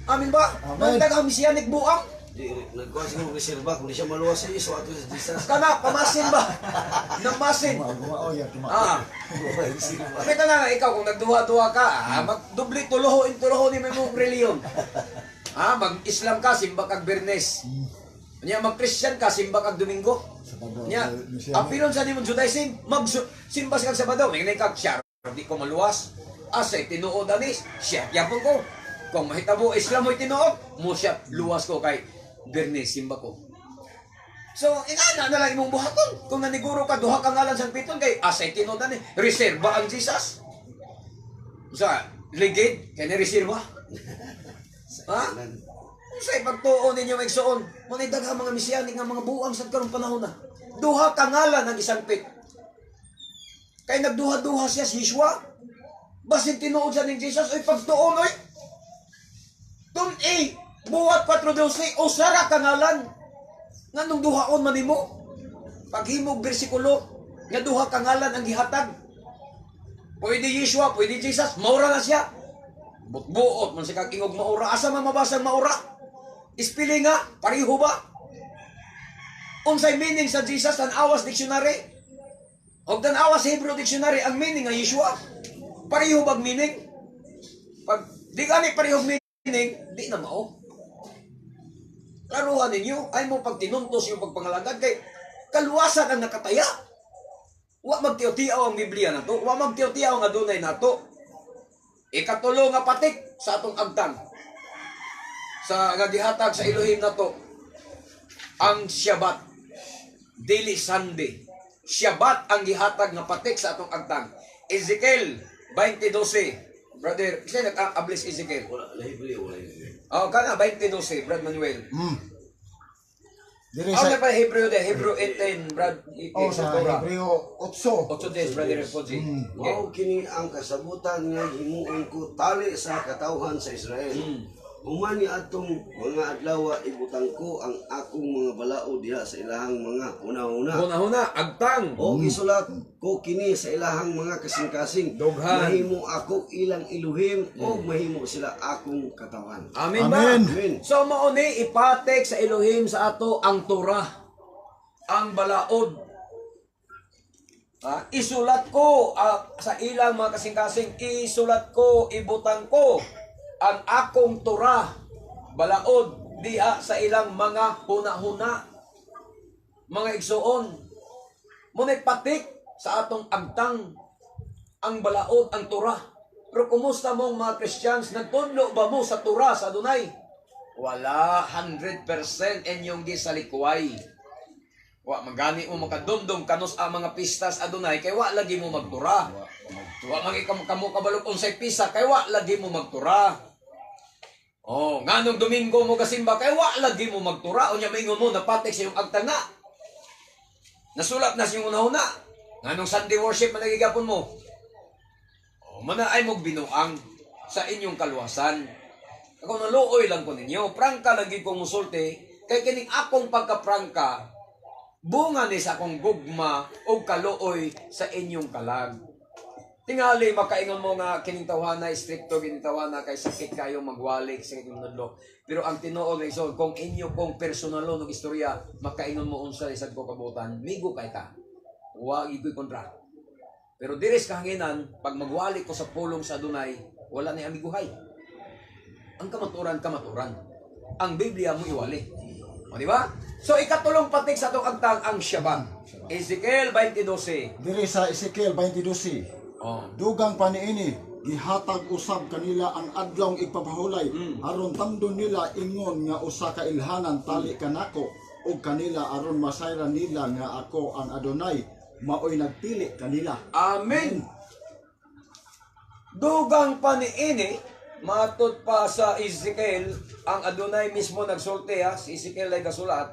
Amin ba? Amen. Nang daghang Mesianic buang. Di, nagkuha siguro reserva kung di siya maluwas sa Iso ato sa Jesus. Kana pamasin ba? Namasin. Gumao ya, tuma. Ah. Reserva. Kita na nga ikaw kung nagduha-duha ka, ah, magdubli tuloho in tuloho ni may mong reliyon. Ah, mag-Islam ka, simba kag Bernes. Nya mag-Christian ka, simba kag Domingo. Sabado, Nya, Mesianic. apilon sa nimong Judaism, mag simba sa kag Sabado, may kag siya, di ko maluwas. Asay tinuod anis, siya yapon ko. Kung mahitabo Islam mo'y tinuod, mo siya luwas ko kay Bernes simba ko. So, ingana na lang imong buhaton. Kung naniguro ka, duha ka ngalan sang piton, kay asay tinuod ani. Reserva ang Jesus. Sa ligid, kay ni reserva. Ha? Unsay pagtuo ninyo, igsoon? Mo ni daghang mga Mesianic nga mga buang sa karong panahon na. Duha ka ngalan ang isangpit. Kay nagduha-duha siya si Yeshua. Basin tinuod sa ning Jesus, oy, pagtuon oy. Tun-i, Buhat 4:12, usa ra ka ngalan. Nganong duhaon man nimo? Paghimog bersikulo, nga duha ka ngalan ang gihatag. Pwede Yeshua, pwede Jesus, maura na siya. Butbuot man sa kag ingog maura. Asa man mabasang maura? Spelling nga, pareho ba? Unsay meaning sa Jesus, tan-awas dictionary? Og tan-awas Hebrew dictionary ang meaning nga Yeshua. Pareho bag meaning? Pag di gani pareho meaning, di na mao. Klaruhan ninyo, ay mo pag tinuntos yung pagpangalagad kay kaluwasan ang nakataya. Wa magtiyo-tiaw ang Biblia nato, wa magtiyo-tiaw ang adunay nato. Ikatulo nga patik sa atong agtang sa nga gihatag sa Elohim nato, ang Shabbat, dili Sunday. Shabbat ang gihatag nga patik sa atong agtang. Ezekiel 20:12. Brother, kasi nag-ablis Ezekiel. Wala, lahi wala Hebreo. Oh, kana 20:12, Brad Manuel. Diri Ako sa na pa Hebreo de Hebreo 18, Brad. Oh, sa Torah. Hebreo 8. 8:10, Brother Foji. Okay. Mao kini ang kasabutan nga himuon ko tali sa katawhan sa Israel. Human ni atong mga adlaw, ibutang ko ang akong mga balaod diha sa ilahang mga hunahuna. Huna-huna, agtang. O isulat ko kini sa ilahang mga kasing-kasing. Dughan. Mahimo ako ilang Elohim o mahimo sila akong katawhan. Amen ba? Amen. Amen. So mao ni ipatek sa Elohim sa ato ang Torah, ang balaod. Ha? Isulat ko sa ilang mga kasing-kasing, isulat ko, ibutang ko ang akong Torah, balaod, diha sa ilang mga huna-huna, mga igsuon. Muna'y patik sa atong agtang ang balaod, ang Torah. Pero kumusta mong mga Christians? Nagtudlo ba mo sa Torah sa Adonai? Wala, 100% inyong gisalikway. Wa magani mo makadumdum kanus ang mga pistas Adonai kay wa lagi mo magtura. Wa man kamo kamo kabalog unsay pista kay wa lagi mo magtura. Oh, nganong Domingo mo kasimba kay wa lagi mo magtura? Unya maingon mo napatik sa iyong agtang na. Nasulat na sa iyong una-una. Nganong Sunday worship man lagi gapon mo? Oh, mana ay mong binuang sa inyong kaluwasan. Ako naluoy lang ko ninyo. Prangka lagi kong musulti, kay kining akong pagkaprangka, bunga ni sa akong gugma o kaluoy sa inyong kalag. Tingali makaingon mo nga kining tawhana strikto, kining tawhana kay sakit kayo magwalik, sakit yung nudlo. Pero ang tinuod ay so kung inyo kong personalo ng istorya, makaingon mo unsa isag ko kabutan, migo kay ka. Wa ikoy kontra. Pero diris kahanginan, pag magwali ko sa pulong sa Adunay, wala na amiguhay. Ang kamaturan, kamaturan. Ang Biblia mo iwali. O, di ba? So, ikatulong patik sa atong agtang ang Shabbat. Ezekiel 20:12. Diri sa Ezekiel 20:12. Oh. Dugang pa niini, gihatag usab kanila ang adlawng igpapahulay aron tamdon nila ingon nga usa ka ilhanan tali kanako ug kanila aron masayran nila nga ako ang Adonai maoy nagpili kanila. Amen. Dugang pa niini, matod pa sa Ezekiel, ang Adonai mismo nagsulti ha, si Ezekiel ay gasulat.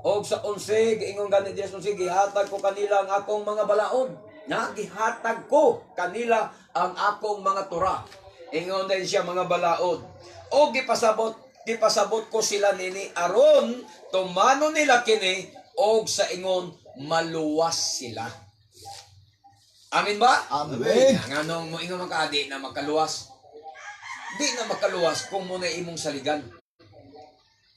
Og sa 11, giingon gani diya sa 11, gihatag ko kanila ang akong mga balaod. Na, gihatag ko kanila ang akong mga Torah. Ingon din siya mga balaod. O gipasabot ko sila nini aron tumano nila kini og sa ingon maluwas sila. Amen ba? Amen. Nganong mo ingon man ka, di na makaluwas. Di na makaluwas kung muna imong saligan.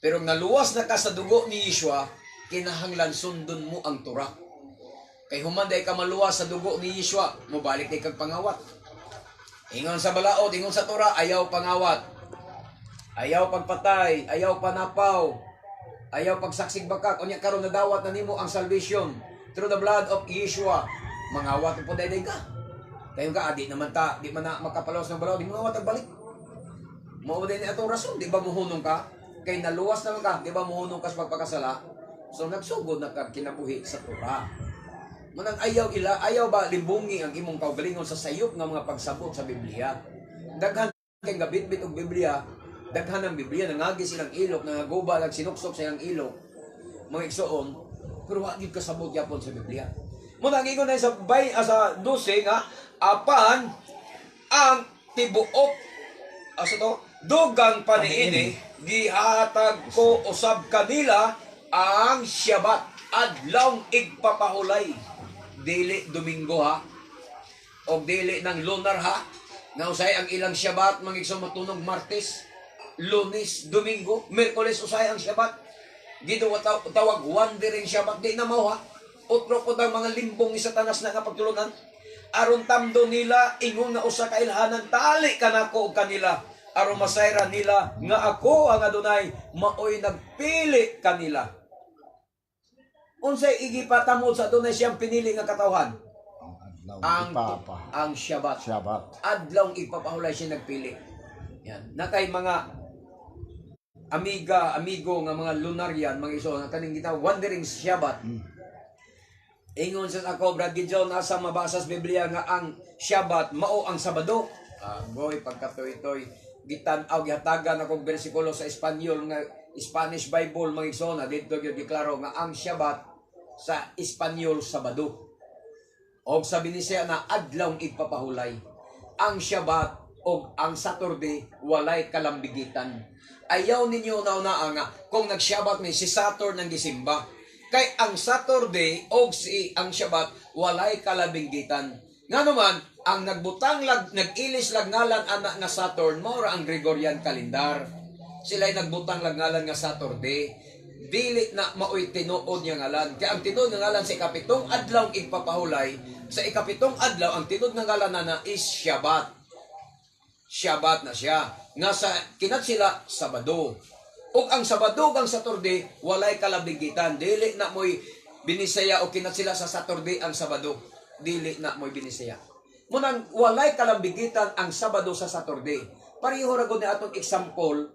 Pero naluwas na ka sa dugo ni Yeshua, kinahanglan sundon mo ang Torah. Kay human day ka maluwas sa dugo ni Yeshua, mobalik day kag pangawat. Ingon sa balaod, ingon sa Torah, ayaw pangawat. Ayaw pagpatay, ayaw panapaw, ayaw pagsaksig bakak. Unya karon nadawat na nimo ang salvation through the blood of Yeshua. Mangawat po day ka. Kayo ka, di naman ta, di man na makapalos ng balaod, di mangawat ang balik. Mao din atong rason, di ba muhunong ka? Kay naluwas naman ka, di ba muhunong ka sa pagpakasala? So nagsugod na ka kinabuhi sa Torah. Manang ayaw ila, ayaw ba limbungi ang imong kaugalingon sa sayop nga mga pagsabot sa Biblia. Daghan kay gabitbit og Biblia, daghan ang Biblia nangagi silang ilok, nangaguba nagsinuksok sa ilang ilok, mga igsoon, pero wa gyud kasabot yapon sa Biblia. Muna ang ingon na sa bay sa 12 nga apan ang tibuok asa to dugang paniini gihatag ko usab kanila ang Syabat, adlawng igpapahulay, dili Domingo ha, og dili ng lunar ha, nga usahay ang ilang Syabat, mga igsoon, matunog Martes, Lunes, Domingo, Miyerkules usahay ang Syabat. Gido tawag wandering Syabat, di na mao ha. Otro po ang mga limbong ni Satanas na nga pagtulunan. Aron tamdo nila ingon nga usa ka ilhanan tali kanako og kanila. Aron masayra nila nga ako ang Adonai maoy nagpili kanila. Unsay igipatamod sa Adonai siyang pinili nga katawhan? Ang adlaw Ang ipapa. Ang Syabat. Syabat. Adlaw igpapahulay siya nagpili. Yan. Na kay mga amiga, amigo nga mga lunarian, mga iso, nga kaning kita wandering Shabbat. Ingon sa ako, Brad Gideon, nasa mabasa sa Biblia nga ang Shabbat mao ang Sabado. Ah, boy, pagkatoy-toy, gitan-aw, gihatagan akong bersikulo sa Espanyol nga Spanish Bible, mga igsoon, na dito gyud giklaro nga ang Shabbat sa Espanyol Sabado. Og sa Binisaya na adlawng igpapahulay. Ang Shabbat og ang Saturday walay kalambigitan. Ayaw ninyo na nga kung nagsyabat ni si Saturn ang gisimba. Kay ang Saturday og si ang Shabbat walay kalabinggitan. Nga naman, ang nagbutang lag, nag-ilis lag ngalan ana nga Saturn, mao ra ang Gregorian calendar. Sila'y nagbutang lag ngalan nga Saturday. Dili na maoy tinuod nga ngalan. Kaya ang tinuod nga ngalan sa ikapitong adlaw igpapahulay, sa ikapitong adlaw ang tinuod nga ngalan na is Shabbat. Shabbat na siya. Nga sa kinat sila Sabado. Ug ang Sabado ug ang Saturday walay kalabigitan. Dili na moy binisaya o kinat sila sa Saturday ang Sabado. Dili na moy binisaya. Munang walay kalambigitan ang Sabado sa Saturday. Pareho ra gud ni atong example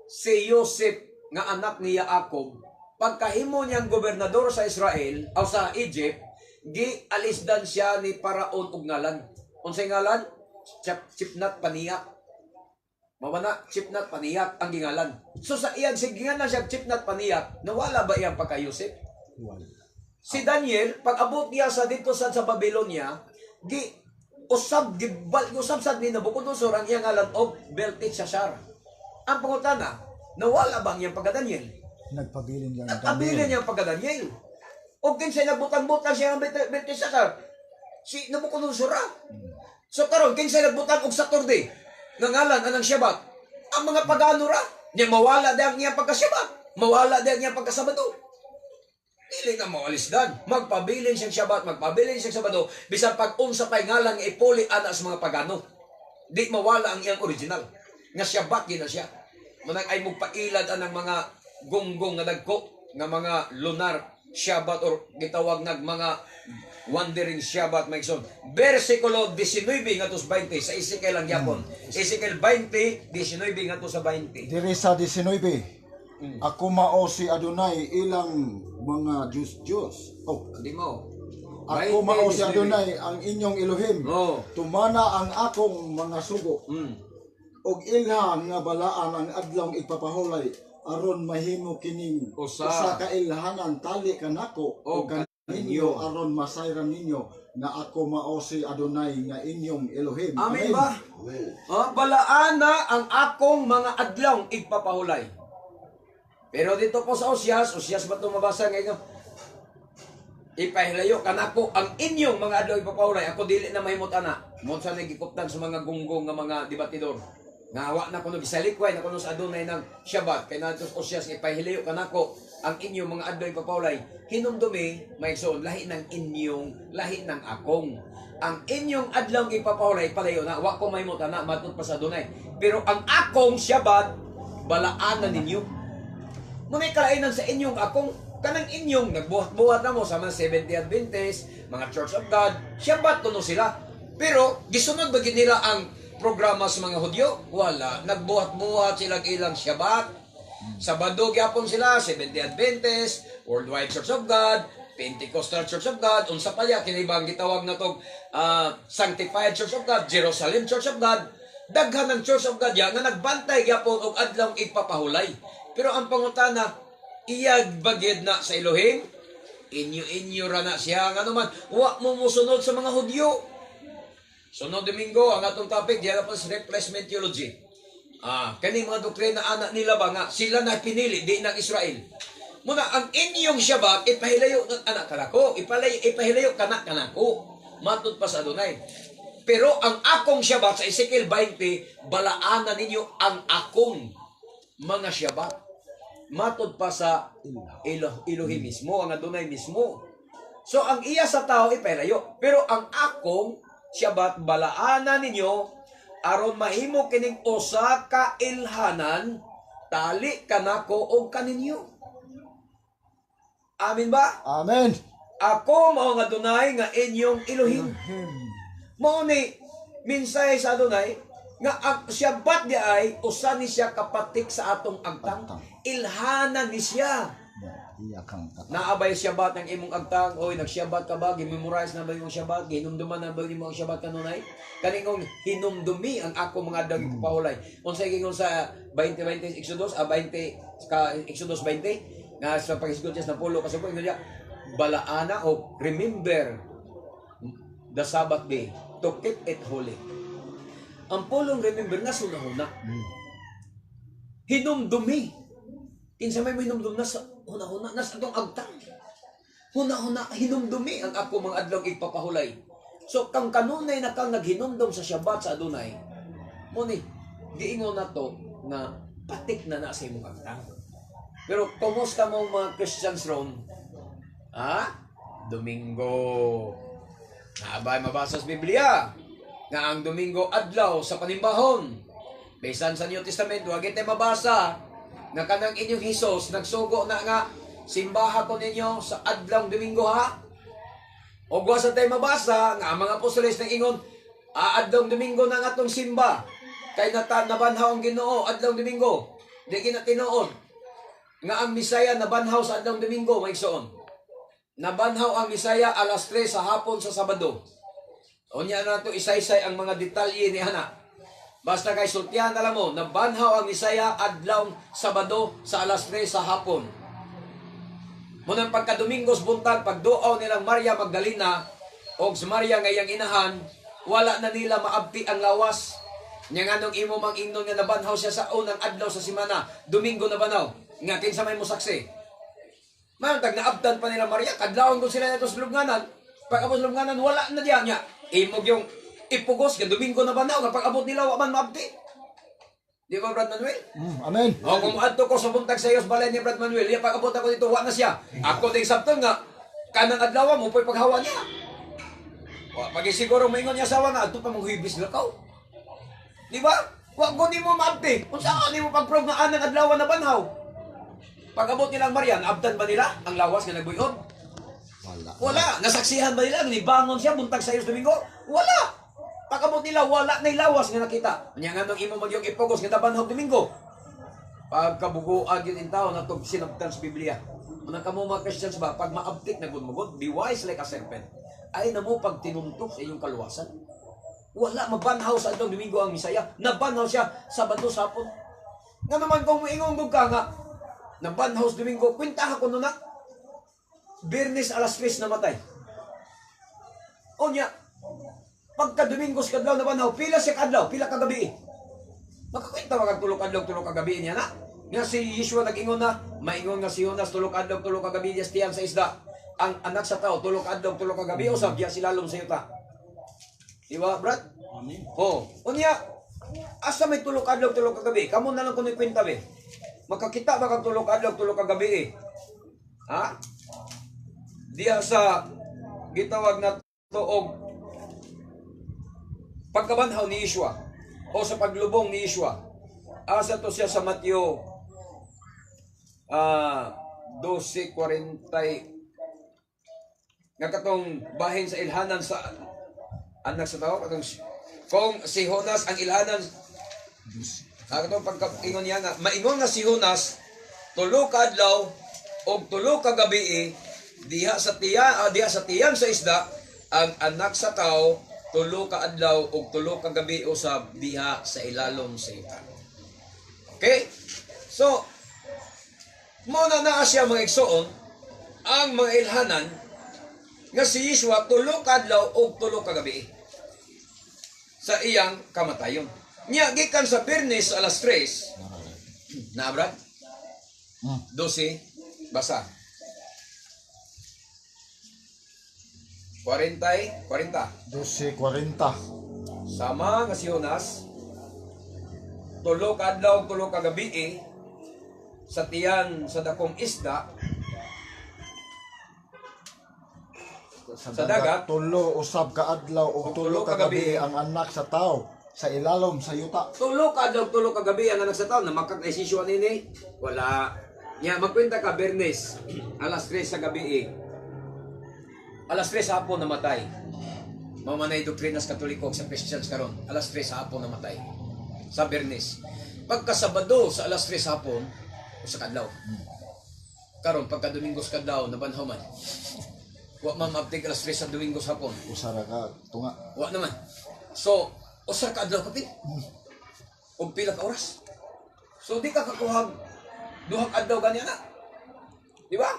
si Joseph nga anak ni Jacob, pagkahimo niyang gobernador sa Israel o sa Egypt, gialisdan siya ni Paraon og ngalan. Unsay ngalan? Chipnat Paniak. Mao na Chipnat Paniak ang gingalan. So sa iyang sig gingalan siya Chipnat Paniak, nawala ba iyang pagka Joseph? Wala. Si Daniel, pag abot niya sa dito sa Babylonia, gi usab gibal usab sad ni Nabucodonosor ang iyang ngalan og Belteshazzar. Ang pangutana, nawala ba ang iyang pagka Daniel? Nagpabilin lang Nagpabilin niya ang pagka Daniel. O kinsay nagbutang-butang siya ang Belteshazzar? Si Nabucodonosor ra. So karon kinsay nagbutang og Saturday nga ngalan anang Shabbat? Ang mga pagano ra. Nya mawala di ang iyang pagka-Shabbat. Mawala di ang iyang pagka-Sabado. Dili na maalisdan. Magpabilin siyang Shabbat, magpabilin siyang Sabado, bisan pag unsa pa'y ngalan nga ipuli ana sa mga pagano. Di mawala ang iyang original. Nga Shabbat gina siya. Manang ay mugpailad anang mga gonggong nga dagko, nga mga lunar Shabbat or gitawag nag mga wandering Shabbat, mga igsoon. Versikulo 19 ngadto sa 20 sa Ezekiel ang gyapon. Ezekiel 20, 19 ngadto sa 20. Diri sa 19. Ako mao si Adonai ilang mga Diyos Diyos. Oh, Di mo. ako mao si Adonai ang inyong Elohim. Oh. Tumana ang akong mga sugo og ilha nga balaan ang adlawng ipapahulay aron mahimo kining Usa. Usa ka ilhanan tali kanako Og og kaninyo aron masayran ninyo nga ako mao si Adonai nga inyong Elohim. Amen ba? Amen. Ah, balaan na ang akong mga adlaw igpapahulay. Pero dito po sa Osyas, Osyas ba ito mabasa ngayon? Ipahilayo kanako ang inyong mga adlaw ipapahulay. Ako dili na mahimot ana. Mo sa nagikuptan sa mga gunggong nga mga debatidor. Nga wa na kuno gisalikway na kuno sa Adonay ng Shabbat kay nato sa Osyas nga ipahilayo kanako ang inyong mga adlaw ipapahulay. Hinumdumi, may igsoon, lahi ng inyong, lahi ng akong. Ang inyong adlaw ipapahulay palayo na wa ko mahimot ana matud pa sa Adonay. Pero ang akong Shabbat balaan na ninyo. Muna'y kalainan sa inyong akong kanang inyong nagbuhat-buhat na mo sa mga Seventh Adventist, mga Church of God, Shabbat kuno sila. Pero gisunod ba gid nila ang programa sa mga Hudyo? Wala. Nagbuhat-buhat sila ilang Shabbat. Sabado gyapon sila, Seventh Adventist, Worldwide Church of God, Pentecostal Church of God, unsa pa ya kini bang gitawag na tog Sanctified Church of God, Jerusalem Church of God. Daghan ng Church of God ya nga nagbantay gyapon og adlaw igpapahulay. Pero ang pangutana, iyag bagid na sa Elohim? Inyo-inyo ra na siya. Nga naman, wa mo musunod sa mga Hudyo. Sunod Domingo, ang atong topic, diyan po sa replacement theology. Kani mga doktrina anak nila ba nga sila na pinili di ng Israel. Muna ang inyong Shabbat ipahilayo ng anak kanako, ipahilayo kana kanako. Matod pa sa Adonai. Pero ang akong Shabbat sa Ezekiel 20, balaanan ninyo ang akong mga Shabbat. Matod pa sa Elohim mismo, ang Adonai mismo. So ang iya sa tao ipahilayo, pero ang akong Shabbat balaanan ninyo aron mahimo kining usa ka ilhanan tali kanako og kaninyo. Amin ba? Amen. Ako mao nga Adonai nga inyong Elohim. Mao ni mensahe sa Adonai nga ang Shabbat di ay usa ni siya kapatik sa atong agtang. Agtang. Ilhanan ni siya. Iya kang katang. Naabay Shabbat ang imong agtang, oy, nag-Shabbat ka ba? Gimemorize na ba imong Shabbat? Gihinumduman na ba nimo ang Shabbat kanunay? Kaningong hinumdumi ang ako mga adlaw pahulay. Unsay gingon sa 20:20 Exodus, 20 ka Exodus 20 nga sa paghisgot siya sa napulo ka subo, ingon niya balaana o remember the Sabbath day to keep it holy. Ang pulong remember nga sunahuna. Hinumdumi. Kinsa may hinumdum na sa huna-huna na sa atong agtang. Huna-huna hinumdumi ang ako mga adlaw igpapahulay. So kang kanunay na kang naghinumdum sa Shabbat sa Adonai, mo ni giingon na to nga patik na na sa imong agtang. Pero kumusta mo mga Christians ron? Ha? Domingo. Naabay mabasa sa Biblia nga ang Domingo adlaw sa panimbahon. Bisan sa New Testament, wa gyud mabasa nga kanang inyong Hesus nagsugo na nga simbaha ko ninyo sa adlaw Domingo ha. O wa sa tayo mabasa nga ang mga apostoles nang ingon, adlaw Domingo na nga atong simba. Kay nata nabanhaw ang Ginoo adlaw Domingo. Di gina tinuod nga ang Misaya nabanhaw sa adlaw Domingo, maigsoon. Nabanhaw ang Misaya alas 3 sa hapon sa Sabado. Unya na to isaysay ang mga detalye ni ana. Basta kay sultihan na lang mo, nabanhaw ang Misaya adlaw Sabado sa alas 3 sa hapon. Munang pagka-Domingos buntag, pagduaw nilang Maria Magdalena og si Maria nga iyang inahan, wala na nila maabti ang lawas. Nya nganong imo mang ingnon nga nabanhaw siya sa unang adlaw sa semana, Domingo nabanhaw. Nga kinsa may mosaksi? Man, tag naabtan pa nila Maria, kadlawon ko sila nato sa lubnganan. Pag abot sa lubnganan, wala na diya niya. Imog yung ipugos, nga Domingo na banhaw, nga pag abot nila, wa man maabti. Di ba, Brad Manuel? Amen. O, kung adto ko sa buntag sa iyos balay ni Brad Manuel, iya pag abot ako dito, wa na siya. Ako din sabton nga, kanang adlaw mo po'y paghawa niya. Wa pag siguro maingon niya asawa nga adto pa mong Huwebes lakaw. Di ba? Wa ko nimo maabti. Unsa ka nimo pag-prove nga anang adlaw na banhaw? Pag abot nilang Maria, naabtan ba nila ang lawas nga nagbuyod? Wala. Wala. Nasaksihan ba nila? Nibangon siya buntag sa iyos Domingo? Wala. Pag abot nila, wala na lawas nga nakita. Nya nga nung imo magyong ipugos nga nabanhaw Domingo. Pagkabuguag yun in tao na itong sinabtan sa Biblia. Unang kamo mga Christians ba, pag maabtik na gud mo gud, be wise like a serpent. Ay na mo pag tinuntok sa iyong kaluwasan. Wala mabanhaw sa adlaw Domingo ang Misaya. Nabanhaw siya Sabado sa hapon. Nga naman kung moingon gud ka nga, nabanhaw sa Domingo, kwenta ko na. Biyernes alas 3 namatay. Unya, pagka Domingo sa kadlaw nabanhaw, pila siya kadlaw, pila kagabi. Makakwenta ba kag tulo ka adlaw, tulo ka gabi niya na? Nga si Yeshua nag-ingon na, maingon nga si Jonas tulo ka adlaw, tulo ka gabi diya sa tiyan sa isda. Ang anak sa tao tulo ka adlaw, tulo ka gabi usab diya silalom sa yuta. Di ba, Brad? Amen. Oh, unya asa may tulo ka adlaw, tulo ka gabi? Kamo na lang kuno kwenta be. Makakita ba kag tulo ka adlaw, tulo ka gabi eh? Ha? Diya sa gitawag na to og pagkabanhaw ni Yeshua o sa paglubong ni Yeshua. Asa to siya sa Mateo 12:40 nga katong bahin sa ilhanan sa anak sa tao katong kung si Jonas ang ilhanan, katong pagkaingon niya nga maingon nga si Jonas tulo ka adlaw og tulo ka gabi diha sa tiyan sa isda, ang anak sa tao tulo ka adlaw og tulo ka gabi usab diha sa ilalom sa yuta. Okay? So, mo na naa siya mga igsoon, Ang mga ilhanan nga si Yeshua 3 ka adlaw og 3 ka gabi sa iyang kamatayon. Nya gikan sa Biyernes alas 3 na, Brad? 12, basa. 40, 40. 12:40. Sama nga si Jonas, 3 ka adlaw, 3 ka gabi sa tiyan sa dakong isda. Sa dagat. 3 usab ka adlaw ug Ug 3 ka gabi ang Anak sa Tao sa ilalom sa yuta. 3 ka adlaw, 3 ka gabi ang Anak sa Tao na makak na isisyo nini. Wala. Nya magkwenta ka Bernes, alas 3 sa gabi eh. Alas 3 sa hapon namatay. Mao man ay doktrina sa Katoliko sa Christians karon. Alas 3 sa hapon namatay. Sa Bernes. Pagka Sabado sa alas 3 sa hapon, 1 ka adlaw. Karon pagka Domingo sa kadlaw, nabanhaw man. Wa man maabtig alas 3 sa Domingo sa hapon. Usa ra ka tunga. Wa naman. So, 1 ka adlaw kapit. Og pila ka oras. So, di ka kakuhag 2 ka adlaw gani na. Di ba?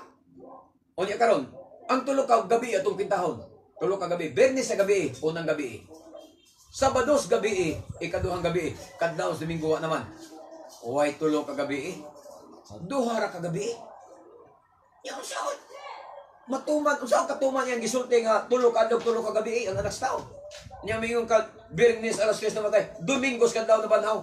O niya karon, ang 3 ka gabi atong pintahon. 3 ka gabi. Biyernes sa gabi, unang gabi. Sabado sa gabi, ikaduhang gabi. Kadlaw sa Domingo wa naman. Way 3 ka gabi. 2 ra ka gabi. Ya unsaon? Matuman, unsaon katuman yang gisulti nga 3 ka adlaw, 3 ka gabi ang Anak sa Tao? Nya mingon ka Biyernes alas 3 namatay, Domingo sa kadlaw na banhaw.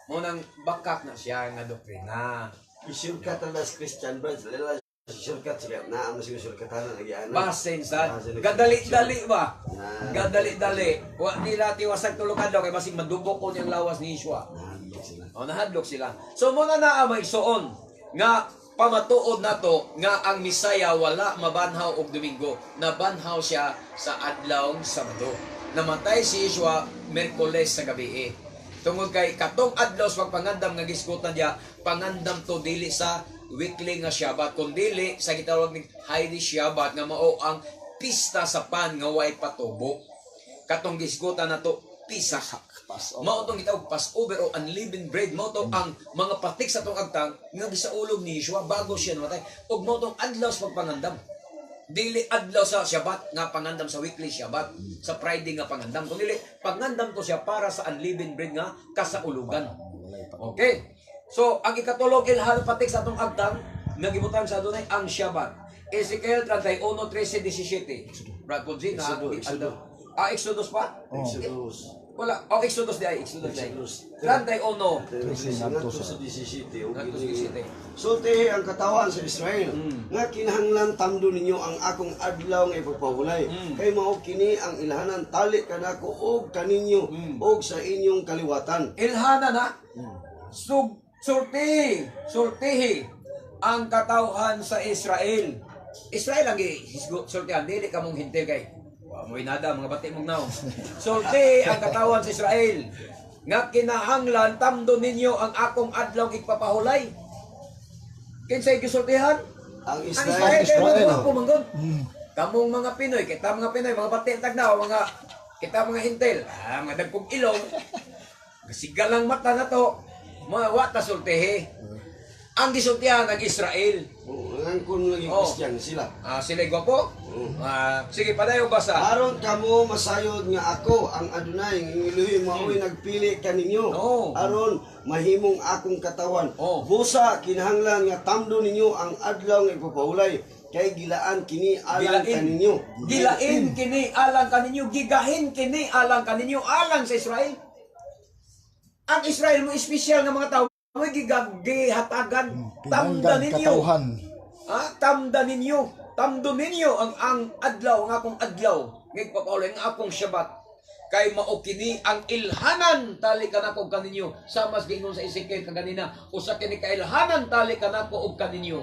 Mao nang bakak na siya nga doktrina. I-shortcut na las Christian branch. Lala, shortcut sila. Na, ang sige shortcutan na lagi ana. Basin sad. Gadali-dali ba? Ah. Gadali-dali. Wa nila tiwasag 3 ka adlaw kay basig madubok ko niyang lawas ni Yeshua. Nahadlok sila. O, nahadlok sila. So muna naa may isuon nga pamatuod nato nga ang Misaya wala mabanhaw og Domingo. Nabanhaw siya sa adlawng Sabado. Namatay si Yeshua Merkoles sa gabi eh. Tungod kay katong adlaw sa pagpangandam nga gisgutan niya, pangandam to dili sa weekly nga Shabbat, kundi sa gitawag ning Holy Shabbat nga mao ang pista sa pan nga way patubo. Katong gisgutan nato Pesach. Passover. Mao tong gitawag Passover o unleavened bread. Mao to ang mga patik sa tong agtang nga gisaulog ni Yeshua bago siya namatay. Ug mao tong adlaw sa pagpangandam. Dili adlaw sa Shabbat nga pangandam sa weekly Shabbat, sa Friday nga pangandam. Kung dili pangandam to siya para sa unleavened bread nga kasaulugan. Walay pa. Okay. So, ang ikatulong ilhan patik sa atong agtang nga gibutan sa Adonai ang Shabbat. Ezekiel 31, 13, 17. Brad Ponzi, na, Exodus, Exodus. Ah, Exodus pa? Oh. Exodus. Wala. Oh, Exodus di ay. Exodus di ay. Exodus. 31. Ngadto sa 17. Ug Ngadto sa kini- 17. Sultihi ang katawan sa Israel nga kinahanglan tamdo ninyo ang akong adlaw nga ipagpahulay. Kay mao kini ang ilhanan tali kanako og kaninyo og sa inyong kaliwatan. Ilhana na. Sug, sultihi. Sultihi ang katawhan sa Israel. Israel ang gihisgot sultihan. Dili ka mong hintil kay. Wa mo'y nada, mga bati mong naong. Sultihi ang katawan sa Israel nga kinahanglan tamdo ninyo ang akong adlaw igpapahulay. Kinsay gisultihan? Ang Ang Israel. Israel, kay Israel, mga pumanggod. Kamong mga Pinoy, kita mga Pinoy, mga bati ang tagnaw, mga kita mga hintil, ah, mga dagkong ilong, sigalang mata na to, mga wata sultihi. Ang gisultihan ang Israel. Oo, ang kun lagi Oh. Christian sila. Ah, sila gwapo? Ah, sige, padayon basa. Aron kamo masayod nga ako ang Adonai ng inyong Elohim mao'y nagpili kaninyo. Oo. Aron mahimong akong katawan. Oo. Busa kinahanglan nga tamdo ninyo ang adlaw nga ipapahulay kay gilaan kini alang kaninyo. Gilain kini alang kaninyo, gigahin kini alang kaninyo, alang sa Israel. Ang Israel mo espesyal nga mga tao, mo gihatagan, tamda Pinanggan ninyo. katawhan. Ah, tamda ninyo. Tamdo ninyo ang adlaw, ang akong adlaw. Ngigpapauloy ang akong Shabbat. Kay mao kini ang ilhanan tali kanako og kaninyo. Sama sa giingon sa Ezekiel kaganina, usa kini ka ilhanan tali kanako og kaninyo.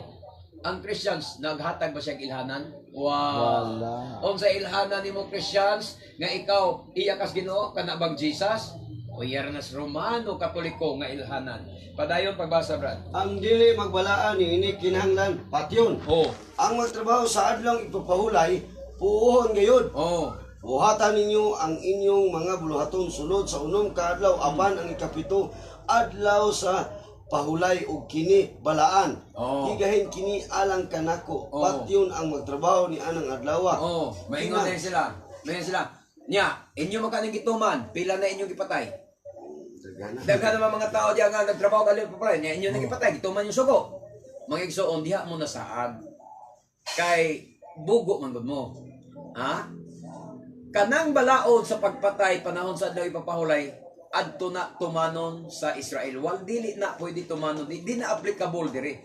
Ang Christians naghatag ba siyang ilhanan? Wow. Wala. Unsa ilhanan nimo Christians nga ikaw iya kas Ginoo kana bang Jesus? O iya ra nas Romano Katoliko nga ilhanan. Padayon pagbasa, Brad. Ang dili magbalaan niini kinahanglan patyon. Oh. Ang magtrabaho sa adlaw ipapahulay puohon gayud. Oh. Buhatan ninyo ang inyong mga buluhaton sulod sa 6 ka adlaw apan ang 7 adlaw sa pahulay og kini balaan. Oh. Higahin kini alang kanako. Oh. Patyon ang magtrabaho ni anang adlaw. Oh, maingon din sila. Maingon sila. Nya, inyo man kaning gituman, pila na inyong gipatay. Dagana. Daghan naman mga tao diyan nga nagtrabaho kalit pa pala. Nya inyo na gipatay, gituman yung sugo. Mga igsoon diha mo nasaad. Kay bugo man gud mo. Ha? Kanang balaod sa pagpatay panahon sa adlaw ipapahulay adto na tumanon sa Israel. Wal dili na pwede tumanon, di na applicable diri.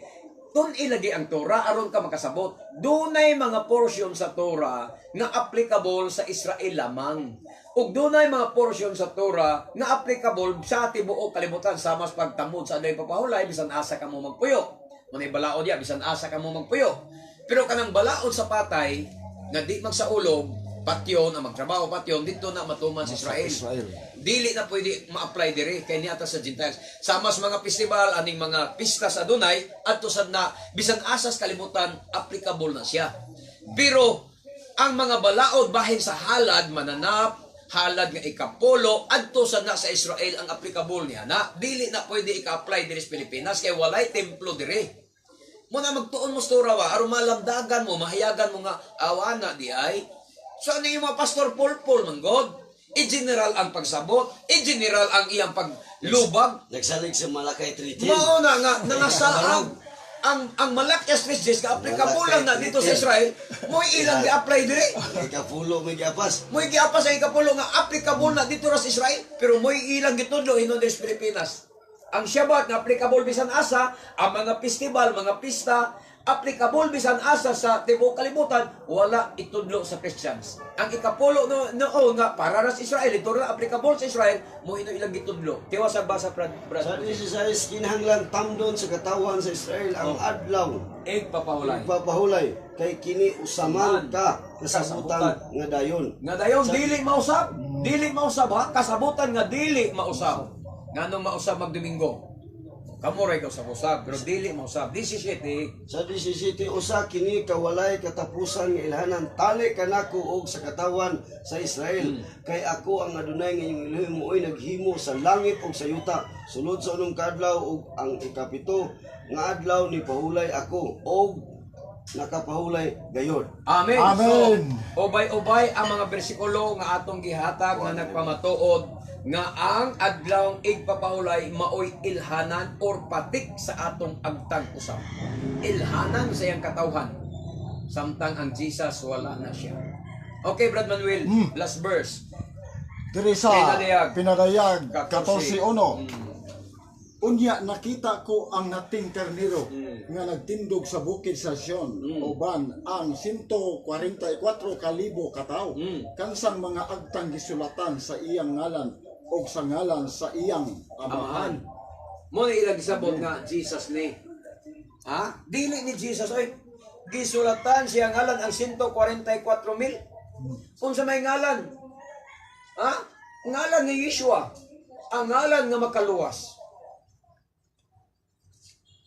Tun ilagi ang Torah aron ka makasabot. Dunay mga portion sa Torah nga applicable sa Israel lamang. Ug dunay mga portion sa Torah nga applicable sa tibuok kalibutan, sama sa pagtamod sa adlaw ipapahulay, bisan asa ka mo magpuyo. Munay balaod ya, bisan asa ka mo magpuyo. Pero kanang balaod sa patay nga di magsaulog, patyon ang magtrabaho patyon dito na matuman sa Israel. Israel. Dili na pwede ma-apply diri kay niata sa Gentiles. Sama sa mga festival aning mga pista sa Adunay adto sad na bisan asas kalibutan applicable na siya. Pero ang mga balaod bahin sa halad mananap, halad nga ikapolo, adto sad na sa Israel ang applicable niya na dili na pwede ika-apply diri sa Pilipinas kay walay templo diri. Muna magtuon mo sa Torah ba, aron malamdagan mo, mahayagan mo nga awana di ay. So ano yung mga pastor Paul man God? I-general ang pagsabot, i-general ang iyang paglubag. Nagsalig sa Malakay 3:10. Mao na nga nangasaang ang Malakias 3:10 ka applicable lang na dito sa Israel, mo'y ilang gi-apply diri. Ikapulo may giapas. Mo'y giapas ang ikapulo nga applicable na dito ra sa Israel, pero mo'y ilang gitudlo hinon diri sa Pilipinas. Ang Shabbat nga applicable bisan asa, ang mga festival, mga pista, applicable bisan asa sa tibuok kalibutan, wala itudlo sa Christians. Ang ikapulo no noon nga para ra sa Israel, ito ra applicable sa Israel, mo ino ilang gitudlo. Tiwas sa basa, Brad. Brad. Sa 16, kinahanglan tamdon sa katawhan sa Israel ang adlaw Igpapahulay. Pagpapahulay kay kini usaman ka kasabutan nga dayon. Nga dayon dili mausab, dili mausab ha, kasabutan nga dili mausab. Nganong mausab magdomingo? Kamo ra ikaw sa usab, pero dili mausab. 17. Sa 17, usa kini kawalay katapusan nga ilhanan tali kanako og sa katawan sa Israel, kay ako ang Adunay nga inyong Elohim, mo'y naghimo sa langit ug sa yuta. Sulod sa unong kaadlaw ug ang ikapito nga adlaw ni pahulay ako og nakapahulay gayod. Amen. Amen. So, ubay-ubay ang mga bersikulo nga atong gihatag nga nagpamatuod nga ang adlawng igpapahulay maoy ilhanan or patik sa atong agtang usab. Ilhanan sa iyang katawhan. Samtang ang Jesus wala na siya. Okay, Brad Manuel, last verse. Diri sa Pinadayag. Pinadayag 14. 14:1. Unya nakita ko ang nating karnero nga nagtindog sa bukid sa Sion uban ang 144 kalibo ka tawo, kansang mga agtang gisulatan sa iyang ngalan og sa ngalan sa iyang Amahan. amahan. Mo na ilang gisabot nga Jesus ni. Ha? Dili ni Jesus oy. Gisulatan siya ngalan ang 144 mil. Unsa may ngalan? Ha? Ngalan ni Yeshua. Ang ngalan nga makaluwas.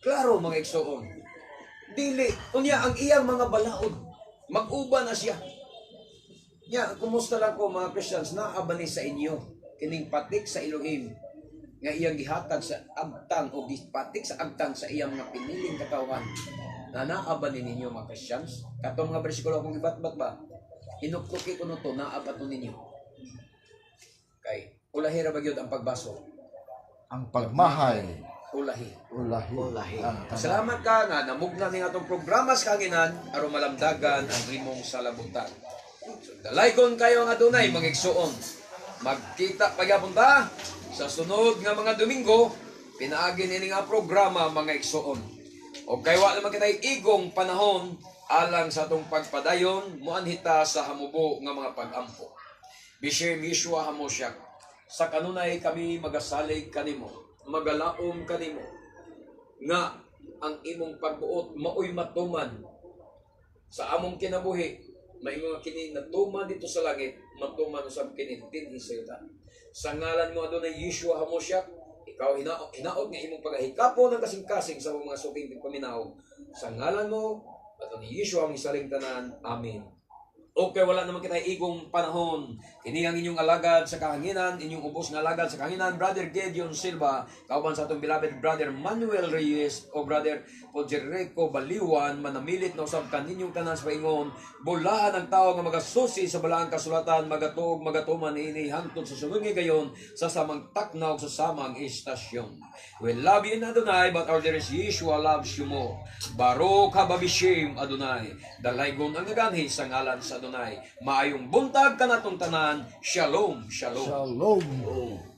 Klaro, mga igsoon. Dili unya ang iyang mga balaod. Mag-uba na siya. Nya, kumusta lang ko, mga Christians, naa ba ni sa inyo kining patik sa Elohim nga iyang gihatag sa agtang o gipatik sa agtang sa iyang mga piniling katawhan? Na naa ba ni ninyo, mga Christians? Katong mga bersikulo akong gibatbat ba? Hinuktuki ko no to, naa ba to ninyo? Kay ulahi ra ba gyud ang pagbaso? Ang pagmahay. Ulahi. Ulahi. Ulahi. Ang tanan. Salamat ka nga namugna ning atong programa sa kahanginan aron malamdagan ang imong salabutan. So, dalaygon kayo nga adunay, mga igsuon. Magkita pagyapon ta sa sunod nga mga Domingo pinaagi nini nga programa, mga igsuon. O kay wa naman kitay igong panahon alang sa atong pagpadayon, muanhita sa hamubo nga mga pag-ampo. Bishem Yeshua Hamosyak, sa kanunay kami magasalig kanimo, magalaom kanimo, nga ang imong pagbuot maoy matuman sa among kinabuhi, maingon nga kini natuman dito sa langit, matuman usab kini dinhi sa yuta. Sa ngalan mo, Adonai Yeshua Hamosyak, ikaw hinaot, hinaot nga imong pagahikapo ng kasing-kasing sa among mga suking tigpaminaw. Sa ngalan mo, Adonai Yeshua, ang isaling tanan. Amen. Okay, wala naman kita igong panahon. Kini ang inyong alagad sa kahanginan, inyong ubos nga alagad sa kahanginan, Brother Gideon Silva, kauban sa atong beloved Brother Manuel Reyes o Brother Pojerico Baliwan, manamilit na usab kaninyong tanan sa paingon, bulaan ang tao nga magasusi sa balaang kasulatan, magatuog, magatuman ini hangtod sa sunod nga gayon sa samang takna ug sa samang istasyon. We love you in Adonai, but our dearest Yeshua loves you more. Baruch haba b'shem Adonai. Dalaygon ang naganhi sa ngalan sa Adonai. Maayong buntag kanatong tanan. Shalom, shalom. Shalom. Oh.